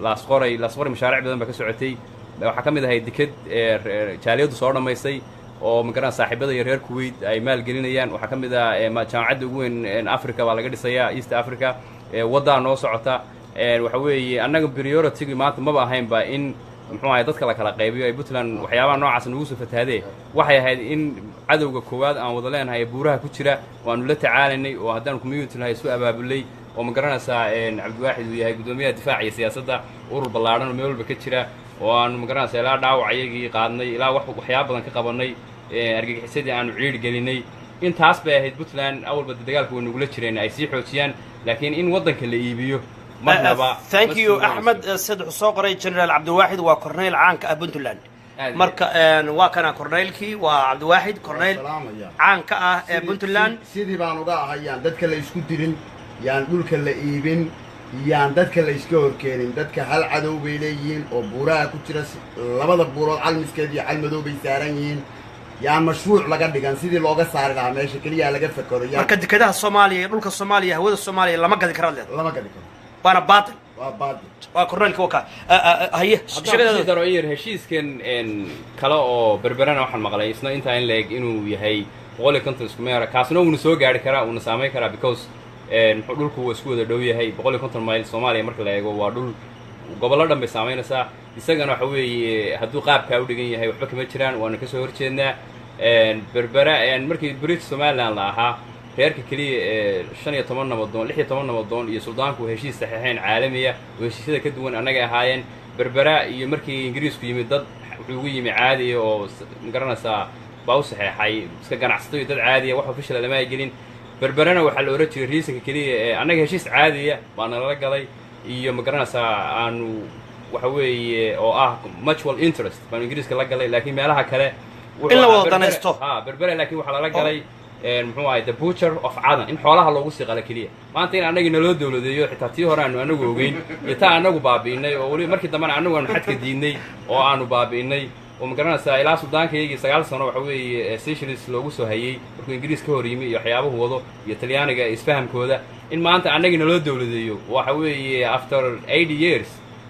Laasqoray, Laasqoray mashaariic badan baa ka socotay. Waxaa ka mid ahayd deked jaaliyaddu soo dhammaysay oo magaran saaxiibada iyo reer Kuwait ay maalgelinayaan. Waxaa ka mid ah jaamacadda ugu weyn Africa baa laga dhisayaa, East Africa. Waddaa noo socota. Waxa weeye annaga priority maanta maba ahaynba in muxuu ahay dadka la kala qaybiyo ay Puntland waxyaabaha noocaas nagu soo fatahaadee. Waxay ahayd in cadowga koowaad aan wada leenahay ee buuraha ku jira waanu la tacaalanay, oo haddaan community nahay isu abaabulay, oo ma garanaysaa Cabdiwaaxid uu yahay guddoomiyaha difaaca iyo siyaasadda, urur ballaadhan oo meel walba ka jira, oo aanu ma garanaysaa ilaa dhaawac iyagii qaadnay, ilaa wax waxyaaba badan ka qabanay, argagixisadii aanu ciidh gelinay. Intaas bay ahayd Puntland awalba dagaalka way nagula jireen ay sii xoojiyaan, laakiin in waddanka la iibiyo marnaba. Thank you, Axmed. Sid wuxuu soo qoray General Cabdiwaaxid waa corneyl caanka ah Puntland. Marka waa kana corneylkii, waa Cabdiwaaxid, corneyl Salaamaya. caanka ah ee Puntland. Sidii baan uga ahay: yaan dadka la isku dirin, yaan dhulka la iibin, yaan dadka la iska horkeenin. Dadka hal cadow bay leeyihiin oo buuraha ku jira, labada buurood Calmiskeed iyo Calmadow bay saaran yihiin. Yaan mashruuc laga dhigan, sidii looga saari lahaa meesha keliya laga fekero. Yaan Marka dekedaha Soomaaliya iyo dhulka Soomaaliya, hawada Soomaaliya lama gadi karaad leedahay. Lama gadi karo. Waana baatil. Waa baadil. Waa korneelka waka haye. Haddaan kusii daro in yar heshiiskan kale oo Berberana, waxaan maqlay isna intaa in la-eg inuu yahay 150 isku meera. Kaasna wuuna soo gaari karaa, wuuna saameyn karaa, because muxuu dhulku waa isku wada dhow yahay. 150 mayl Soomaaliya marka la eego waa dhul gobollo dhan bay saamaynaysaa. Isagana waxa weeye hadduu qaabkaa u dhigan yahay, waxba kama jiraan, waana kasoo horjeednaa. Berbera markii British Somaliland la ahaa, reerka keliya ee 15 nabadoon, 16 nabadoon iyo suldaanku heshiis saxiixeen caalamiya oo heshiisyada ka duwan annagay ahaayeen. Berbera iyo markii Ingiriisku yimid, dad wuxuu ugu yimi caadiya oo magaranaysaa baa u saxeexay, iska ganacsato iyo dad caadiya, wax official lama ay gelin. Berberena waxaa la ohan jiray reasonka keliya ee annaga heshiis caadiya baa nalala galay iyo magaranaysaa aanu waxa weeye oo ah mutual interest baanu Ingiriiska la galay, laakiin meelaha kale wuxuu In la ahaa wada danaysto. Ha, Berbere laakiin waxaa lala galay muxuu ahay, the butcher of Cadan, in xoolaha loogu sii qala keliya. Maanta in annagii naloo dowladeeyo, xitaa tii hore aanu anagu ogeyn iyo taa anagu baabi'inay, oo weliba markii dambena anagu aanu xadka diidnay oo aanu baabi'inay, oo ma garanaysaa ilaa suldaankaygii 9 sano waxa weeye Seychelles loogu soo hayey markuu Ingiriis ka hor yimi iyo waxyaabuhu wado iyo Talyaaniga isfahamkooda, in maanta annagii naloo dowladeeyo waxa weeye after 80 years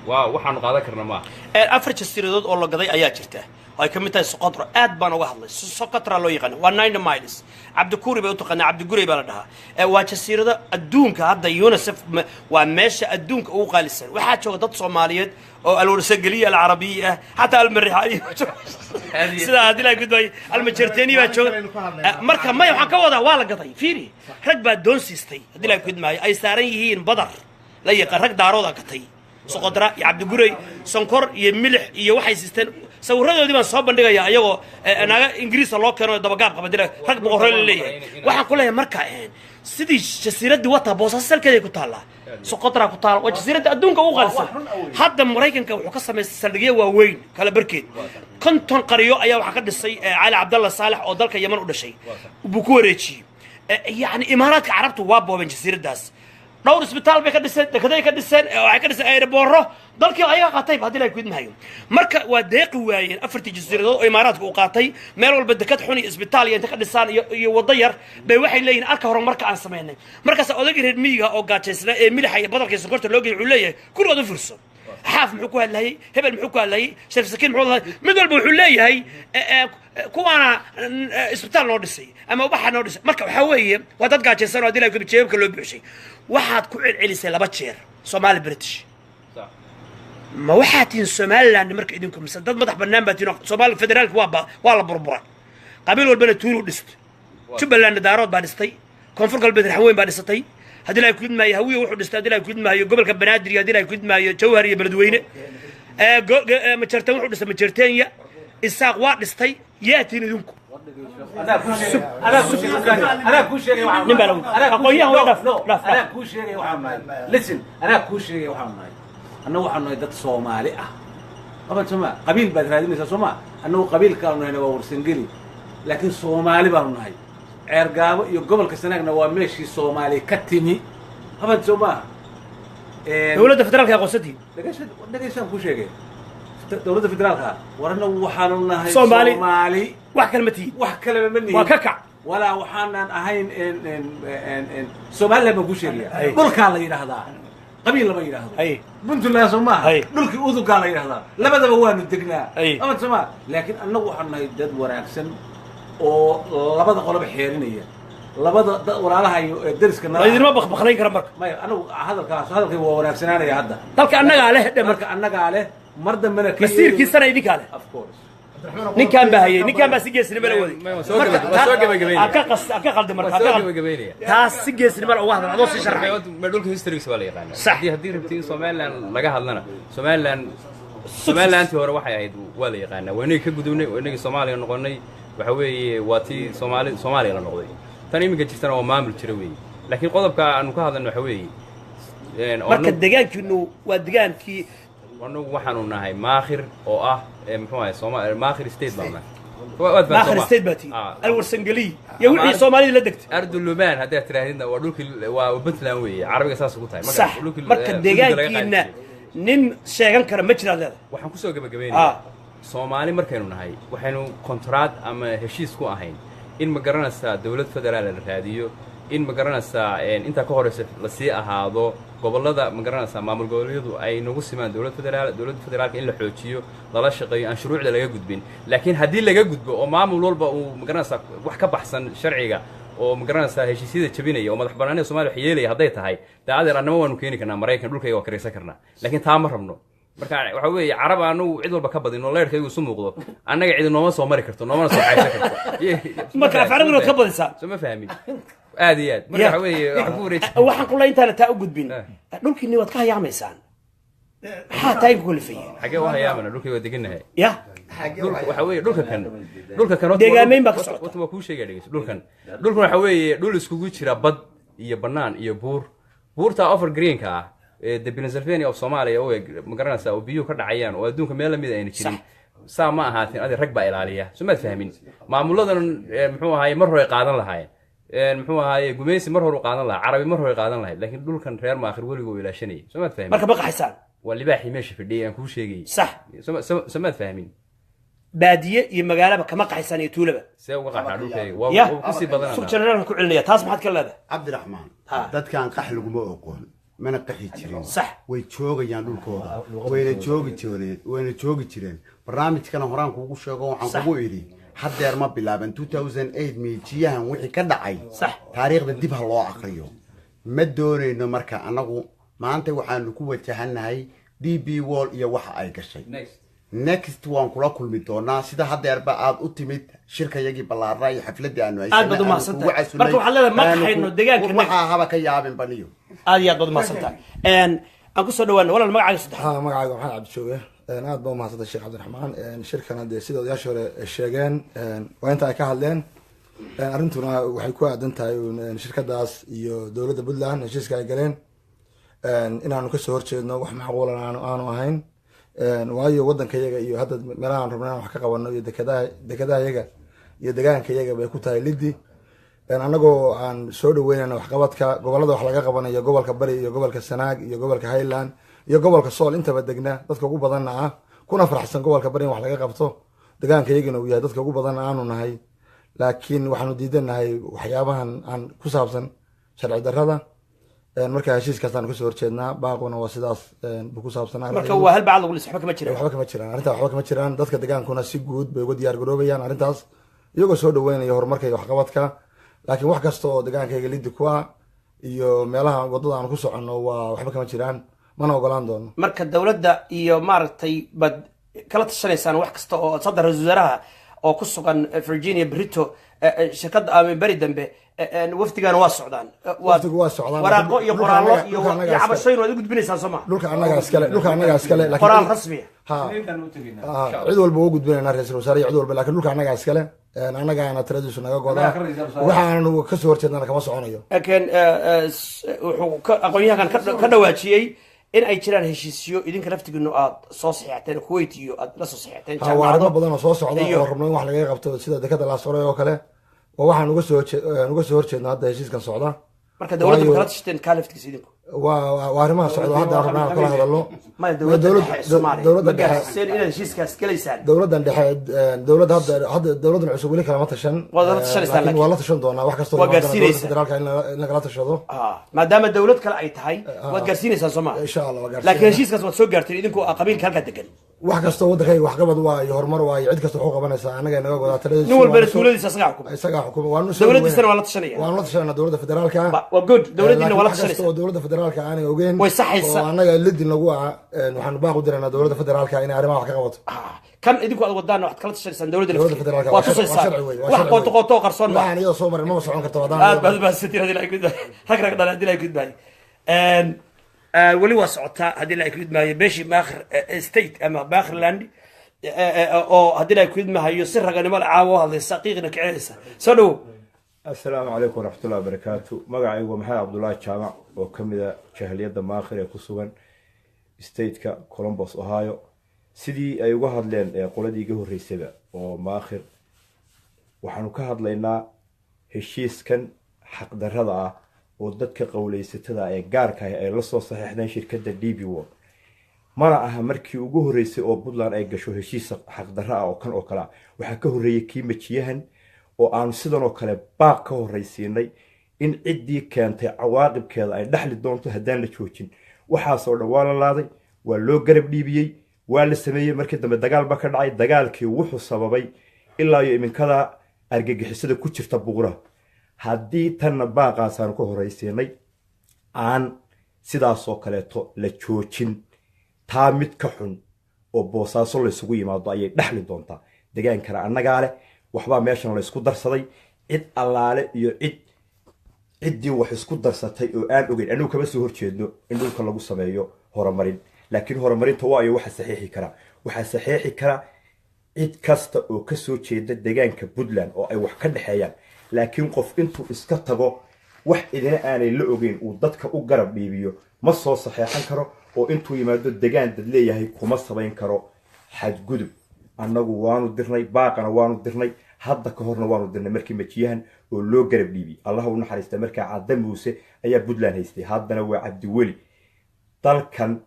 waa waxaanu qaadan karna maaha. Afar jasiiradood oo la gaday ayaa jirta oo ay ka mid tahay Soqotro. Aad baan uga hadlay. Soqotra loo yaqaano waa 90 miles. Cabdikuri bay u taqaanaa, Cabdigurey baa la dhahaa. Waa jasiirado adduunka hadda UNICEF waa meesha adduunka ugu qaalisan. Waxaa jooga dad Soomaaliyeed oo alwarsageliya alcarabiya ah, xataa almarixaaniya sidaa haddii laa gudbay, almajerteni baa jooga. Marka maya, waxaan ka wadaa waa la gaday. Fiiri, rag baa doon siistay haddii laa gudmaayo ay saaran yihiin badar la yaqaan, rag Daarooda gatay Soqodra iyo Cabdigurey, sonkor iyo milix iyo waxay siisteen. Sawiradoodii baan soo bandhigaya ayagoo naaga Ingiriisa loo keeno, dabagaab qaba dila, rag boqorro la leeyahay. Waxaan ku leeyahay marka sidii jasiiraddii wata Boosaaso salkeeday ku taallaa, Soqodra ku taala, waa jasiiradda adduunka ugu qaalisan. Hadda Maraykanka wuxuu ka samaystay saldhigyo waaweyn kala barkeed. 50 qaryo ayaa waxaa ka dhisay Cali Cabdalla Saalex oo dalka Yeman u dhashay buu ku wareejiyey. Yacni Imaaraadka Carabtu waa boobeen jasiiraddaas, dhowr isbitaal bay ka dhiseen, dekeday ka dhiseen, waxay ka dhiseen airboorro, dalkii ayaga qaatay haddii la gudmahayo. Marka waa deeqi waayeen afartii jasiiradood oo Imaaraadka uu qaatay. Meel walba deked xun iyo isbitaal iyo inta ka dhisaan iyo waddo yar bay waxay leeyihiin, arka horumarka aan samaynay. Markaas odaygii reer miyiga oo gaajaysnaa ee milixa iyo badalka iyo sonkorta loo geeyay wuxuu leeyahay, kulligood u fiirso, Xaaf muxuu ku hadlayay, hebel muxuu ku hadlayay, Sharif Sakiin muxuu hadlayay, mid walba wuxuu leeyahay kuwaana isbitaal noo dhisay ama ubaxa noo dhisay. Marka waxaa weeye waa dad gaajaysan oo haddii la jeebabka loo buuxshay. Waxaad ku celcelisay laba jeer Somali British. Ma waxaad tihiin Somaliland marka idinku, mise dad madax bannaan baa tihiin? Oo Soomaali federaalka waa la burburay, qabiil walbana tuulu dhistay. Jubbaland Daarood baa dhistay, Koonfur Galbeed Raxweyn baa dhisatay, haddii la kudmaayo Hawiye wuxuu dhistay, haddii la kudmaayo gobolka Banaadir iyo haddii la kudmaayo Jawhar iyo Beledweyne. Majarteen wuxuu dhistay Majarteenya, Isaaq waa dhistay. Yaa tihiin idinku? Anaa kuu sheegay waxaan Nin baa lagu- aqoonyahan way dhaaf, No, dhaaf, dhaaf. Anaa kuu sheegay waxaan nahay. Listen, anaa kuu sheegay waxaan nahay. Annagu waxaan nahay dad Soomaali ah. Aban sooma qabiil baad raadinaysaa sooma? Annagu qabiilkaanu nahayna waa Warsangeli, laakiin Soomaali baanu nahay. Ceergaabo iyo gobolka Sanaagna waa meeshii Soomaali ka timi, aban soo maaha? Dowladda federaalka aqoonsantihiin? Dhegaysaan kuu sheegay, dowladda federaalka war annagu waxaanu nahay Soomaali. Soomaali. Wax kale ma tihiin? Wax kaleba ma nihin. Waa ka kac. Walaa waxaanan ahayn Somaliland baan kuu sheegaya. Dhulkaa la yidhaahdaa, qabiil lama yidhaahdo. Puntland soo maaha? Dhulkii udugaa la yidhahdaa, labadaba waanu degnaa. Ama soo maa? Laakiin annagu waxaanu nahay dad wanaagsan oo labada qoloba xeerinaya, labada walaalaha iyo ee deriska nala. Laydinma bakbaklayn kara marka. Maya, anagu hadalkaas hadalkay waa wanaagsanaanaya hadda. Dalka annagaa leh dhe marka. Marka annagaa leh, mar dambena ka masiirkiisana idinkaa leh. Of course. Ninkaan baa hayay, ninkaan baa si geesnimo la waday. Waa soo gabagabeynaya. Ha ka qas, ha ka qaldi marka, Waa ha ka soo qaldi. gabagabeynaya. Taas si geesnimo la uga hadal adoo sii sharxay. Ma dhulka historygiisa waa la yaqaanaa. Sax. Haddii rabti in Somaliland laga hadlana, Somalilandtii hore waxay ahayd waa la yaqaanaa. Waa inagii ka gudubnay, waa inagii Soomaaliya noqonnay. Waxa weeye waa tii Soomaali Soomaaliya la noqday. Tan iminka jirtana waa maamul jira weeye, laakiin qodobka aanu ka hadlayno waxa weeye oo Marka degaankiinu waa degaankii anagu waxaanu nahay Maakhir oo ah muxuu ahay, Maakhir State baan nahay. Waad fahantaa Maakhir Soomaa? State baa tihi. Ah. Alwarsangeliy iyo wixii Soomaalida la degtay. Ardulumaan haddaad tidhaahdidna waa dhulkii, waa Puntland weeye, Carabiga saas ugu tahay. Sax. Dhulkii, Marka dhulkii laga qaadi deegaankiina jiray. nin sheegan kara ma jiraad leedahay? Waxaan kusoo gabagabaynayaa, Soomaali markaynu nahay waxaynu kontraad ama heshiis ku ahayn in ma garanaysaa dowlad federaal la raadiyo. In, ma garanaysaa, intaa ka horeysa lasii ahaado gobollada, ma garanaysaa, maamul goboleedyadu ay nagu simaan dowlad federaal, dowladda federaalka in la xoojiyo, lala shaqeeyo, aan shuruucda laga gudbin. Laakiin haddii laga gudbo oo maamul walba uu, ma garanaysaa, wax ka baxsan sharciga oo, ma garanaysaa, heshiisyada jabinaya oo madax bannaanida Somalia wax yeelaya hadday tahay, dee adeer, annama waanu keeni karnaa Maraykan, dhulkayga waa karaysan karnaa, laakiin taa ma rabno. Marka waxa weeye, Carab anugu cid walba ka badin oo leerkaygu isu muuqdo, annaga cidi nooma soo mari karto, noomana soo xaysan karto. Marka af Carabigana waad ka badisaa. Soo ma fahmin? Aad iyo aad. Marka waxa weeye, waxaan ku wareeji Waxaan kula intaana taa u gudbin, dhulkiinni waad ka hayaamaysaan, maxaa taa idinku kalifaya? Xagee u hayaamana? Dhulkay waa degannahay. Ya. Dhulka waxa weeye, dhulka kan Deegaameyn baa ka socota. Horta waa kuu sheegaya, dhegeyso. Dhulkan waxa weeye dhul iskugu jira bad iyo bannaan iyo buur. Buurta overgreenka ah ee the Pennsylvania of Somalia u eg, ma garanaysaa, oo biyuhu ka dhacayaan oo adduunka meel lamid ayna jirin, saa ma ahaateen adi rag baa ilaaliya. Soo maad fahmin? Maamuladan muxuu ahaaye, mar hore qaadan lahaayeen, muxuu ahaaye, gumaysi mar hore u qaadan lahaa, Carabi mar hore qaadan lahayd, laakiin dhulkan reer Maakhir weligoo ilaashanayay. Soo maad fahmin? Marka ma qaxaysaan? Waa libaaxii meesha fadhiyay aan kuu sheegayay. Sax. Soo maad fahmin? Baadiye iyo magaalaba kama qaxaysaan iyo tuulaba? See uga qaxaa dhulkayga? Waa Ya. waa kusii badanana. Sug, generaalkan ku celinaya, taas maxaad ka leedahay? Cabdiraxmaan, dadkan qax laguma oqoon, mana qaxi jirin. Sax. Way joogayaan dhulkooda, wayna joogi jireen, wayna joogi jireen. Barnaamijkana horaan kuugu sheego, waxaan kugu idhi haddeer ma bilaaban. 2008 miijiyahan wixii ka dhacay, taariikhda dib ha loo aqriyo. Ma doonayno. Marka annagu maanta waxaanu ku wajahannahay DP World iyo waxa ay gashay. Next waan kula kulmi doonaa, sida haddeerba aad u timid shirkayagii ballaarnaa iyo xafladii aanu Aad baad u mahadsantahay. Marka waxaad leedahay ma qaxayno deegaanka. Waxaa haba ka yaabin baniyo. Aad iyo aad baad umahadsantahay. Aan kusoo dhawaano, walaal, magacaaga saddex. Ha, magacayga Maxamed Cabdijooge. Aad baa umahadsantay, Sheekh Cabdiraxmaan. Shirkana dee sida odayaashii hore sheegeen, waa inta ay ka hadleen. Arrintuna waxay ku aadan tahay shirkadaas iyo dowladda Puntland heshiiska ay galeen inaanu kasoo horjeedno, wax macquulan aanu ahayn, waayo wadanka yaga iyo hadda meelaha aan rabno inaan wax ka qabano iyo dekadaha yaga iyo degaanka yaga bay ku tahay lidi. Annagoo aan soo dhaweynayna waxqabadka gobolada wax laga qabanayo, gobolka Bari iyo gobolka Sanaag iyo gobolka Highland iyo gobolka Sool intaba degna, dadka ugu badanna ah, kuna faraxsan gobolka Bari in wax laga qabto, degaanka iyagana uu yahay dadka ugu badanna aanu nahay, laakiin waxaanu diidanahay waxyaabahan aan ku saabsan sharci darrada. Marka heshiiskaasaan kasoo horjeednaa, baaquna waa sidaas buu ku saabsanaa. Marka waa hal bacad lagu lis, waxba kama jiraan. Waxba kama jiraan arrintaa, waxba kama jiraan. Dadka degaankuna si guud bay uga diyaar garoobayaan arrintaas, iyagoo soo dhaweynaya horumarka iyo waxqabadka, laakiin wax kasta oo degaankayga lidi ku ah iyo meelaha waddada aan ku soconno waa waxba kama jiraan, mana ogolaan doono. Marka dowladda iyo maaragtay baad kala tashanaysaan wax kasta oo sadda ra-iisul wasaaraha oo ku sugan Virginia brito shirkadda ama beri dambe wafdigana waa socdaan. Wafdigu waa socdaan. Waraaqo iyo Dhulka qoraallo annaga- iyo dhulka annaga iyo iskale. cabashooyin waad u gudbinaysaan, soo ma? Dhulka annaga iskale, dhulka annaga iskale, laakiin Qoraal rasmi ah. Ha. Ha, cid walba ugu gudbinaynaa, ra-iisul wasaare iyo cid walba, laakiin dhulka annaga iskale, annagaana tiradiisu naga godaa, waxaanu kasoo horjeednana kama soconayo. Laakiin wuxuu aqoon-yahankan ka dhawaajiyey in ay jiraan heshiisyo idinka laftigiinu aad soo saxiixateen, Kuwait iyo aad la soo saxiixateen. Ha, waa arrimo badan oo soo socda iyo- oo rabno in wax lagaga qabto, sida dekada Laasqoray oo kale, waa waxaan uga soo horjeedno hadda heshiiskan socda. Marka dowladda ma Waayo- kala tashteen kaa laftigiisa idinku? Waa arrimaha socda hadda aan rabnaa kala hadalno. Maya, dowladda dhexe ee Soomaaliya dowladda ma dhexe gaarsiiseen inaad heshiiskaas gelaysaan? Dowladdan dhexe, dowladda hadda dowladdan cusub weli kalama tashan. Waad la tashanaysaan. Laakiin waa la tashan doonaa wax kastoo Waa yimaadana dowladda gaarsiinaysaa. federaalka in lagala tashado. Maadaama dowlad kale ay tahay, waad gaarsiinaysaan, soo ma? Insha Allah waa gaarsiinayna. Laakiin heshiiskaas waad soo gaarteen idinkoo ah qabiilka halkaa degan. Wax kastoo waddankayga waxqabad waa iyo horumar waa iyo cid kasta waxu qabanaysaa annaga inaga godaa taladiisu. Nin walbana tuuladiisa isagaa xukuma. Isagaa xukuma, waanu soo Dowladdiisana dhaweynaa. waa la tashanaya. Waanu la tashanayna dowladda federaalka. Waa good, dowladdiina waa la Laakiin wax kasta tashanaysaa. oo dowladda federaalka aanay ogeyn Way saxaysaa. oo annaga lidin lagu ah, waxaanu baaq u diraynaa dowladda federaalka inay arrimaha wax ka qabato. Kan idinku aad wadaana waxaad kala tashanaysaan dowladda Dowladda laftigeeda. federaalka Waa waa sharci tusaysaan wey, waa wax sharci qooto wey. qooto oo qarsoon ma Waxaan iyadoo soo marin maba socon karto haddaan. Aad baad umahadsantiin. Haddii la gudbaayo rag rag dhalay, haddii la gudbaayo weli waa socotaa, haddii la gudmaayo beeshii Maakhir State ama Maakhirland oo haddii la gudmahayo si raganimo la caawa u hadlaysa, qiiqna kicinaysa. Soo dhowow. Asalaamu calaykum waraxmatullahi wabarakaatu. Magacaygu waa Maxamed Cabdullaahi Jaamac oo ka mid a jahliyadda Maakhir ee ku sugan stateka Columbus, Ohio. Sidii ay uga hadleen qoladii iga horreysaba oo Maakhir, waxaanu ka hadlaynaa heshiiskan xaqdarrada ah oo dadka qowleysatada ee gaarka ah ay la soo saxiixdeen shirkadda DP World. Mana aha markii ugu horreysay oo Puntland ay gasho heshiis xaqdarro ah oo kan oo kale ah. Waxaa ka horreeyey kii majiyahan oo aanu sidan oo kale baaq ka horreysiinay. In ciddii keentay cawaaqibkeeda ay dhexli doonto haddaan la joojin. Waxaasoo dhan waa la laaday, waa loo garab dhiibiyey, waa la sameeyey. Markii dambe dagaal baa ka dhacay. Dagaalkii wuxuu sababay ilaa iyo iminkada argagixisada ku jirta buuraha. Haddii tanna baaqaasaanu ka horraysiinay aan sidaasoo kaleeto la joojin, taa mid ka xun oo Boosaaso laysugu yimaado ayay dhexli doontaa. Degaankana annagaa leh. Waxbaa meeshan laysku darsaday. Cid allaale iyo ciddii wax isku darsatay oo aan ogeyn, annagu kama soo horjeedno in dhulka lagu sameeyo horumarin, laakiin horumarinta waa iyo waxa saxiixi karaa, waxaa saxiixi kara cid kasta oo ka soo jeeda deegaanka Puntland oo ay wax ka dhexeeyaan. Laakiin qof intuu iska tago, wax idina aanay la ogeyn uu dadka u garab dhiibiyo, ma soo saxeexan karo, oo intuu yimaado degaan dad leeyahay kuma samayn karo xadgudub. Annagu waanu dirnay baaqana, waanu dirnay hadda ka horna, waanu dirnay markii Majiyahan oo loo garab dhiibiyey. Allah u naxariista, markaa Cadda Muuse ayaa Puntland haystay, haddana waa Cabdiweli. Dalkan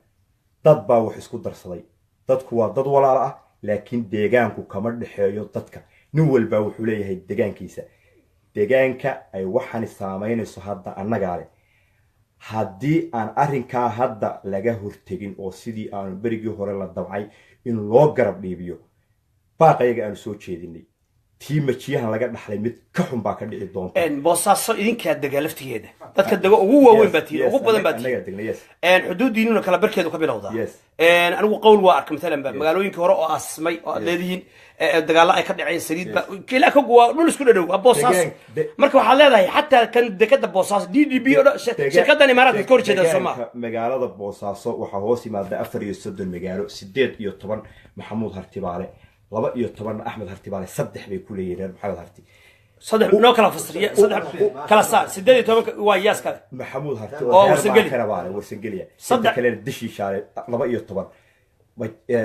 dad baa wax isku darsaday. Dadku waa dad walaalo ah, laakiin deegaanku kama dhexeeyo dadka. Nin walbaa wuxuu leeyahay deegaankiisa. Deegaanka ay waxani saamaynayso hadda annagaa leh. Haddii aan arrinkaa hadda laga hortegin oo sidii aanu berigii hore la dabcay in loo garab dhiibiyo baaqayaga aanu soo jeedinay, tii Majiyahan laga dhaxlay mid ka xun baa ka dhici doonta. Boosaaso idinkaa dega laftigeeda, dadka dega ugu waaweyn baa tihiin, ugu badan baa tihiin. Annagaa degna, yes. Xuduudiinuna kala barkeedu ka bilowdaa. Yes. Anigu qowl waa arka, matalan ba magaalooyinkii hore oo aasmay oo aad leedihiin dagaalo ay ka dhaceen, saliid ba ilaa ka waa dhul isku dhadhow waa Boosaaso. Marka waxaad leedahay xataa kan dekada Boosaaso DDB oo dhan, shirkadan Imaaraadka ka horjeedaan, soo maaha? Deegaanka magaalada Boosaaso waxaa hoos yimaada 34 magaalo. 18 Maxamuud Hartibaale, 12 Axmed Hartibaale, saddex bay ku leeyihiin reer Maxamed Harti. Saddex noo kala fasriya, saddex kala saar. 18-ka waa yaas kale. Maxamuud Harti oo oo reer Warsangeli. Baakarabaale Warsangeliya. Saddex- inta kalena Dishiishaale, 12.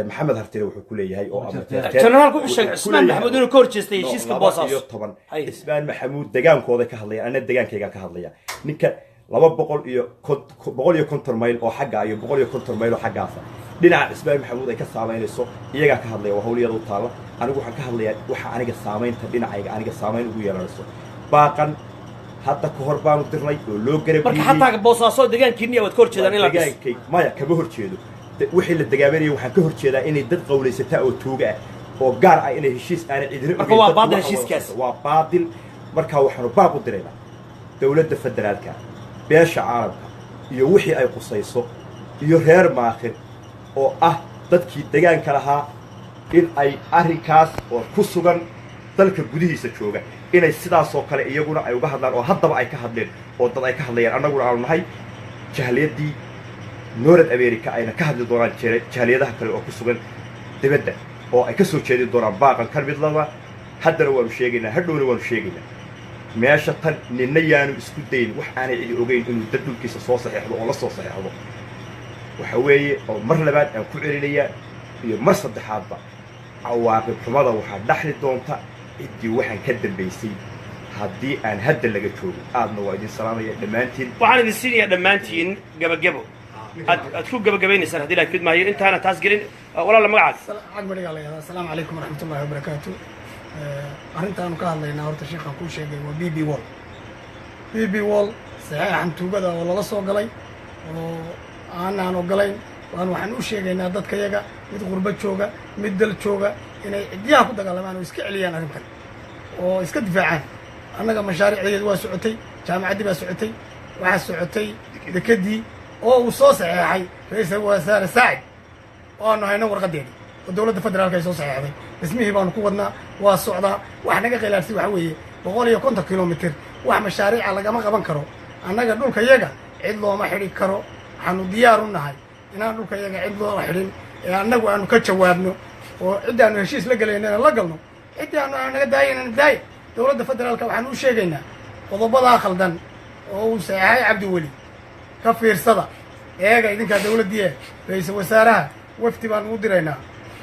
Maxamed Hartine wuxuu ku leeyahay oo ama Generaalku wuxuu sheegay wuxuu ku Cismaan leeyahay- Maxamuud inuu ka horjeestay heshiiska No, Boosaaso. 12. Hay. Cismaan Maxamuud degaankooda ka hadlaya, anna degaankaygaan ka hadlaya. Ninka 250 mayl oo xagga iyo 150 mayl oo xaggaasa dhinaca Cismaan Maxamuud ay ka saamaynayso iyagaa ka hadlaya, waa hawliyada u taalla. Anigu waxaan ka hadlayaa waxa aniga saamaynta dhinacayga aniga saamayn ugu yeelanayso. Baaqan hadda ka hor baanu dirnay oo loo garab Marka dhiibiyey. xataa Boosaaso deegaankiinniya waad ka horjeedaan in la dhiso? Degaankay maya, kama horjeedo. Wixii la dagaamanayay waxaan ka horjeedaa inay dad qawlaysataa oo tuuga ah oo gaar ah inay heshiis aanay cidina Marka ogeyn waa dadku baadil waxa wada heshiiskaas. socda. Waa baadil. Marka waxaanu baaq u diraynaa dowladda federaalka, beesha caalamka iyo wixii ay qusayso iyo reer Maakhir oo ah dadkii degaanka lahaa, in ay arrinkaas oo ku sugan dalka gudihiisa jooga inay sidaasoo kale iyaguna ay uga hadlaan, oo haddaba ay ka hadleen oo dad ay ka hadlayaan. Annaguna aanu nahay jahliyadii North America, ayna ka hadli doonaan jahliyadaha kale oo ku sugan dibadda oo ay ka soo jeedin doonaan baaqan kan mid laba. Haddana waanu sheegaynaa, hadhowna waanu sheegaynaa. Meesha tan ninna yaanu isku dayin wax aanay cidi ogeyn inuu dad dhulkiisa soo saxeexdo oo la soo saxeexdo. Waxa weeye oo mar labaad aan ku celinayaa iyo mar saddexaadba, cawaaqib xumada waxaa dhaxli doonta ciddii waxaan ka dambaysay haddii aan hadda laga joogin. Aadna waa idin salaamaya dhammaantiin. Waxaan idin siinayaa dhammaantiin gabagabo aad ku gabagabaynaysaan haddii la maayo intaana taas gelin. Walaala, magacaas? Cagmadhigaa la yihahdaa. Asalaamu calaykum waraxmat ullahi wabarakaatu. Arrintaanu ka hadlaynaa horta sheekhaan kuu sheegay waa DP World. DP World saxeexan tuugada oo lala soo galay oo aanaan ogolayn. Waxaan u sheegaynaa dadkayaga, mid qurbo jooga, mid dal jooga, inay ciddiyaha ku dagaalamaan oo iska celiyaan arrintan oo iska difaacaan. Annaga mashaariicdeedu waa socotay, jaamacaddii baa socotay, waxaa socotay dekedii oo uu soo saxeexay ra-iisul wasaare Saacid oo aanu hayno warqadeedii oo dowladda federaalka ay soo saxeexday. Dhismihii baanu ku wadnaa, waa socdaa. Wax naga khilaafsi waxa weeye 150 kilomitir wax mashaariica lagama qaban karo. Annaga dhulka yaga cid looma xidhi karo. Waxaanu diyaar u nahay inaan dhulka yaga cid loola xidhin ee annagu aanu ka jawaabno oo cidda aanu heshiis la gelaynana la galno, ciddii aanu naga daayanana daaya. Dowladda federaalka waxaanu u sheegaynaa qodobadaa khaldan oo uu saxeexay Cabdiweli ka fiirsada, eega idinkaa dowladdii. Eh, ra-iisul wasaaraha wafdi baanu u diraynaa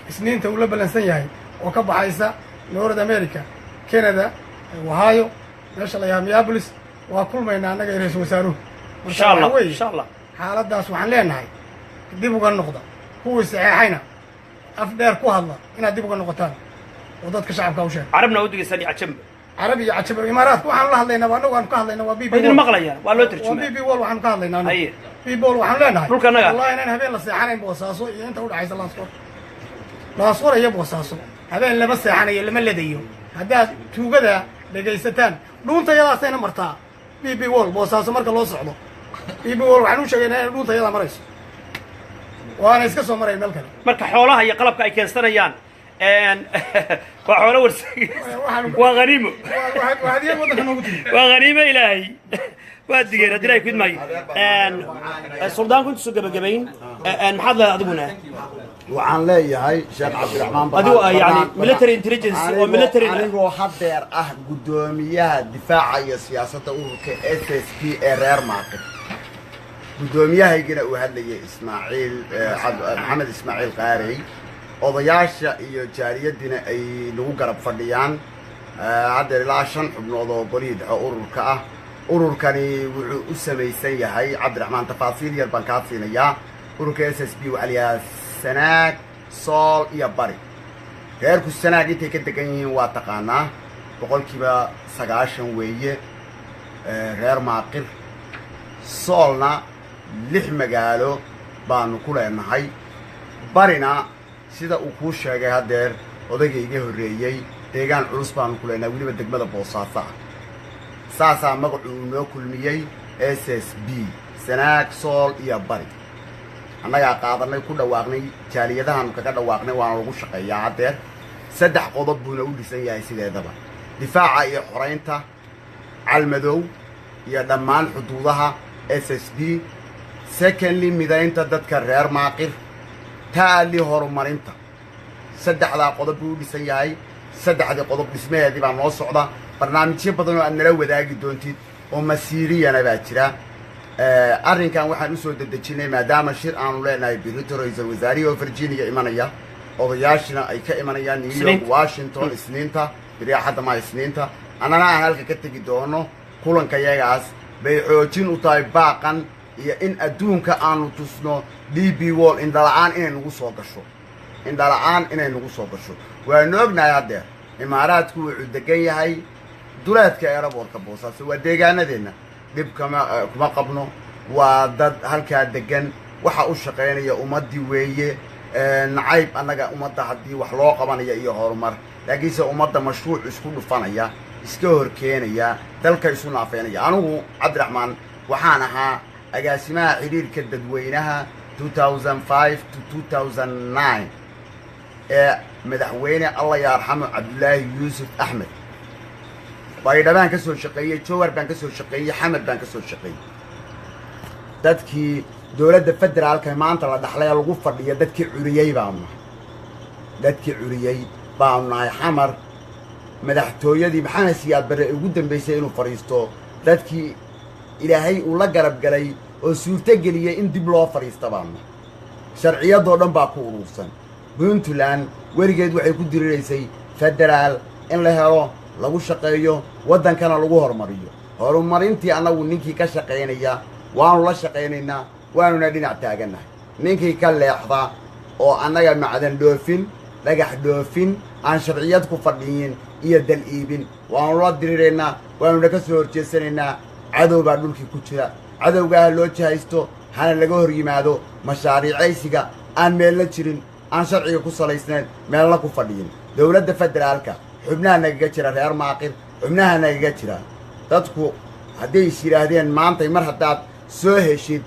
Isniinta uu la ballansan yahay oo ka baxaysa North America, Canada, Ohio, meesha la yahaa Minneapolis. Waa kulmaynaa annaga iyo ra-iisul wasaaruhu. Marka Insha Allah. Waxaa weeye Insha Allah. xaaladdaas waxaan leenahay dib uga noqda. Kuwii saxeexayna af dheer ku hadla inaad dib uga noqotaan oo dadka shacabka u sheega. Carabna u digaysaan iyo cajamba. Carabi iyo cajab Imaaraadka waxaanu la hadlaynaa, annagu aanu ka hadlaynaa waa B Waa idin maqlayaan, waa loo tarjumaa. Waa B P World waxaanu ka hadlaynaa annagu. B P World waxaanu leenahay, Dhulka annaga. Wallahi inaan habeen la seexanayn Boosaaso iyo inta udhaxaysa Laasqor, Laasqor iyo Boosaaso habeen lama seexanayo, lama ledayo haddaad tuugada dhegaysataan. Dhuunta yadaasayna martaa B P World Boosaaso marka loo socdo. B P World waxaan u sheegaynaa inay dhuunta yadaa marayso, waana iska soo marayn meel kale. Marka xoolaha iyo qalabka ay keensanayaan waa xoolo warsag, waa haniimo. Waa hadiyad waddanka noogu timi. Waa haniimo Ilaahay, waa digeen haddii Ilahay ku idmaayo. Suldaanku intuusu gabagabayn, maxaad leedahay adiguna? Waxaan leeyahay, Sheekh Cabdiraxmaan, Adigu ah, yani military intelligence oo military anigoo haddeer ah guddoomiyaha difaaca iyo siyaasadda ururka SSP ee reer Maaqib, guddoomiyahaygina uu hadlayay Ismaaciil Maxamed Ismaaciil Qaarey, odayaasha iyo jaaliyadiina ay nagu garab fadhiyaan haddeer ilaa shan xubnood oo golihii dhexe ururka ah. Ururkani wuxuu u samaysan yahay, Cabdiraxmaan, tafaasiil yar baan kaa siinayaa. Ururka SSB waxaa la yidhaahdaa Sanaag, Sool iyo Bari. Reerku Sanaag intay ka degan yihiin waa taqaanaa, 90% weeye reer Maaqir. Soolna lix magaalo baanu ku leenahay. Barina, sida uu kuu sheegay haddeer odayga iga horreeyey, deegaan culus baanu ku leenahay, weliba degmada Boosaaso ah. Saasaa magacu uu noo kulmiyey, SSB, Sanaag, Sool iyo Bari. Annagaa qaadanay, ku dhawaaqnay, jaaliyadahaanu kaga dhawaaqnay, waana lagu shaqeeyaa haddeer. Saddex qodob buuna u dhisan yahay sideedaba: difaaca iyo xoraynta Calmadow iyo dhammaan xuduudaha SSB; secondly, midaynta dadka reer Maaqir; thirdly, horumarinta. Saddexdaa qodob buu u dhisan yahay. Saddexdii qodob dhismaheedii baa noo socda. Barnaamijyo badan oo aad nala wadaagi doontid oo masiiriyana baa jira. Arrinkan waxaan usoo dedejinay maadaama shir aanu leenahay berito, ra-iisul wasaarihii oo Virginia imanaya, odayaashina ay ka imanayaan New York, Washington, Isniinta beri, Axadda maa, Isniinta, annana aan halka ka tegi doono. Kulanka yagaas bay xoojin u tahay baaqan iyo in adduunka aanu tusno DP World indhala-aan inay nagu soo gasho, indhala-aan inay nagu soo gasho. Waanu ognahay haddeer Imaaraadku wuxuu degan yahay duleedka airportka Boosaaso, waa deegaanadeenna, dhib kama kuma qabno, waa dad halkaa degan, waxa u shaqaynaya ummaddii weeye. Nacayb annaga ummadda haddii wax loo qabanaya iyo horumar, laakiinse ummadda mashruuc isku dhufanaya, iska horkeenaya, dalka isu naafeynaya. Anigu, Cabdiraxmaan, waxaan ahaa agaasimaha xidhiirka dadweynaha 2005 to 2009 ee madaxweyne, Allah yarxamo, Cabdulaahi Yuusuf Axmed. Baydhabaan ka soo shaqeeyey, Jowhar baan ka soo shaqeeyey, Xamar baan ka soo shaqeeyey. Dadkii dowladda federaalka maanta la dhaxlay lagu fadhiya dadkii curiyey baanu nahay, dadkii curiyey baanu nahay. Xamar madaxtooyadii Maxamed Siyaad Barre ugu dambaysay inuu fadhiisto, dadkii Ilaahay uu la garab galay oo suurto geliyey in dib loo fadhiista baanu nahay. Sharciyadoo dhan baa ku urursan. Puntland weligeed waxay ku diriraysay federaal in la helo, lagu shaqeeyo, waddankana lagu horumariyo. Horumarintii annagu ninkii ka shaqaynaya waanu la shaqaynaynaa, waanuna dhinac taagannahay. Ninkii ka leexda oo annaga macdan dhoofin, dhagax dhoofin aan sharciyad ku fadhiyin iyo dal iibin, waanu la diriraynaa, waanuna ka soo horjeesanaynaa. Cadow baa dhulkii ku jira, cadowgaa ha loo jahaysto, hana laga hor yimaado mashaariicaysiga aan meelna jirin, aan sharciga ku salaysnayn, meelna ku fadhiyin. Dowladda federaalka xubnaha nagaga jira reer Maaqir, xubnaha nagaga jira, dadku hadday is yidhaahdeen maantay mar haddaad soo heshid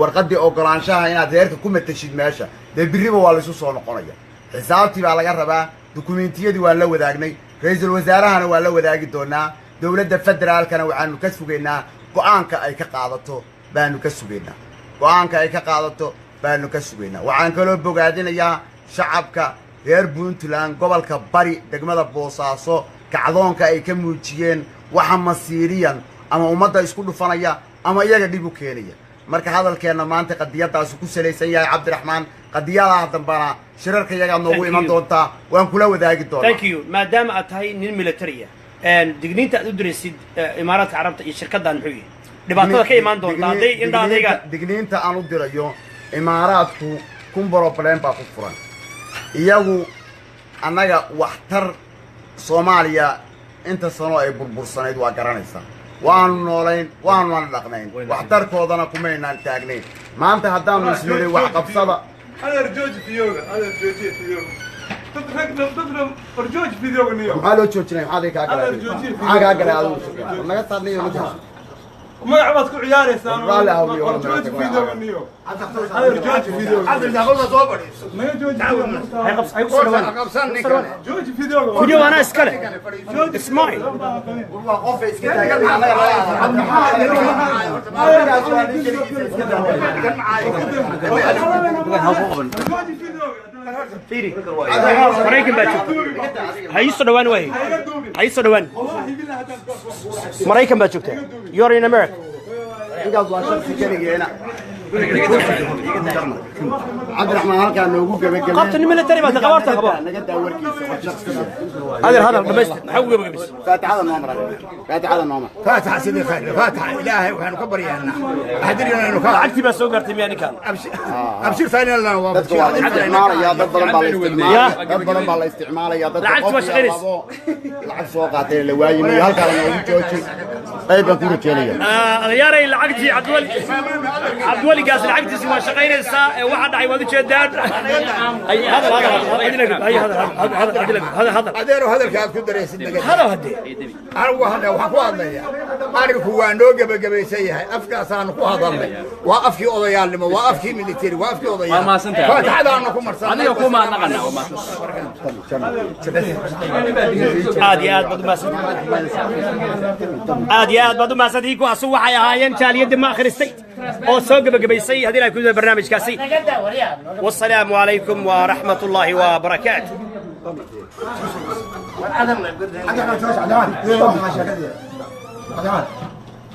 warqaddii oggolaanshaha inaad reerka ku matashid meesha, dee birriba waa laysu soo noqonaya. Xisaabtii baa laga rabaa, dukumentiyadii waan la wadaagnay, ra-iisul wasaarahana waan la wadaagi doonaa. Dowladda federaalkana waxaanu ka sugaynaa go'aanka ay ka qaadato baanu ka sugaynaa, go'aanka ay ka qaadato baanu ka sugaynaa. Waxaan kaloo bogaadinayaa shacabka reer Puntland, gobolka Bari, degmada Boosaaso, kacdoonka ay ka muujiyeen waxa masiiriyan ama ummadda isku dhufanaya ama iyaga dhib u keenaya. Marka hadalkeenna maanta qadiyadaasu ku salaysan yahay, Cabdiraxmaan. Qadiyadaha dambana shirarka iyagaad noogu iman doontaa, waan kula wadaagi doonaa. Thank you. Maadaama aad tahay nin military ah, digniinta aad u diraysid Imaaraadka Carabta iyo shirkaddan muxuu yahay? Dhibaatada ka imaan doonta hadday indha adaygaan. Digniinta aan u dirayo Imaaraadku, kun problem baa ku furan iyagu. Annaga waxtar Soomaaliya Inta sano ay burbursanayd waa garanaysaa. Waanu noolayn, waanuna dhaqnayn, waxtarkoodana kumaynaan taagnayn. Maanta haddaanu isnidhay wax qabsada. Adeer, jooji videoga. Adeer, joojiya videoga. Dad ragna dadna war, jooji videoga niyo. Maxaa loo joojinaya? Maxaa adiga kaa galay? Adeer, joojiya. Maxaa kaa galay adigu? Naga saarnayo ma jirto. Magac baad ku ciyaaraysaa. Raalli ahow. War, jooji videoga niyo. Adeer, jooji videoga. Cabdirasaaq, soo fadhiiso. Naga jooji. Hay ku soo dhawaan. Qabsan ninkan. Jooji videoga. Video anaa iska leh. It's mine. Waa qof iska taagan, annaga anaga waa nin keligiisa iska taagan. Jooji videoga. Fiiri, Maraykan baa joogta. Ha ii soo dhawaan waay, ha ii soo dhawaan. Maraykan baa joogta. You're in America. Ninkaas waa shaksi keligeena. Cabdiraxmaan, halkaa noogu gebagebe. Qabta, nin military baa tahay, qabaarta qabo. Naga daa warkiisa, waa shaksiga. Adeer, hadal dhamaystir. Maxaa ugu gebagabaysa? Faatixada noo mara, faatixada noo mara. Faataxa sidii khayr faataxa. Ilaahay waxaanu ka baryaanaa axdirina inuu ka Lacagtii baa soo gaartay miyaa ninkaan? Abshirta inaan waa Dadka waa la isticmaalaya, dad badan baa la isticmaalaya, dad badan baa la isticmaalaya dadka. Lacagtii waa Qof iyo shaqaynaysa. labo lacag soo qaateen la waayimayo. Halkaa noogu jooji, qayb baan ku rajeynaya. Adayaaray, lacagtii Cabdiweli, Cabdiweligaas lacagtiisi waa shaqaynaysaa. Ee waxa dhacay waad ujeedaan. Hay, hadal, hadal, hadal, hay, hadal, hadal, hadal, hadal, hadal. Adeero, hadalka aad ku daraysid naga. Hadal haddee. Anigu hadda waxaan ku hadlayaa, arrinku waa noo gebagabaysan yahay. Afkaasaanu ku hadalnay, waa afkii odayaalnimo, waa afkii military, waa afkii odayaal. Waa mahadsantahay. Faatixadaanu ku marsan. Adiga ku mahadnaqana, waa Aad iyo aad baad umahadsantihiin, aad iyo aad baad umahadsantihiin. Kuwaasu waxay ahaayeen jaaliyadda ma akhristay oo soo gebagabaysay haddii ilahay ku daro barnaamijkaasi. Wasalaamu calaykum waraxmat ullaahi wabarakaatu.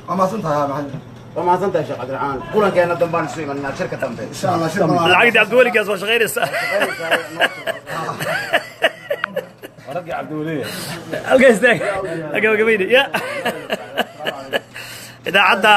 Waa mahadsantahay, maxamed. Waa mahadsantahay, Sheekh Cabdiraxmaan. Kulankeena dambaan isu imanaa, shirka dambe. Insha Allah shir. Lacagtii Cabdiweligaas waa shaqaynaysaa. Raggii Cabdiweliya. Halka istaag, gabagabayna ya idaacadda.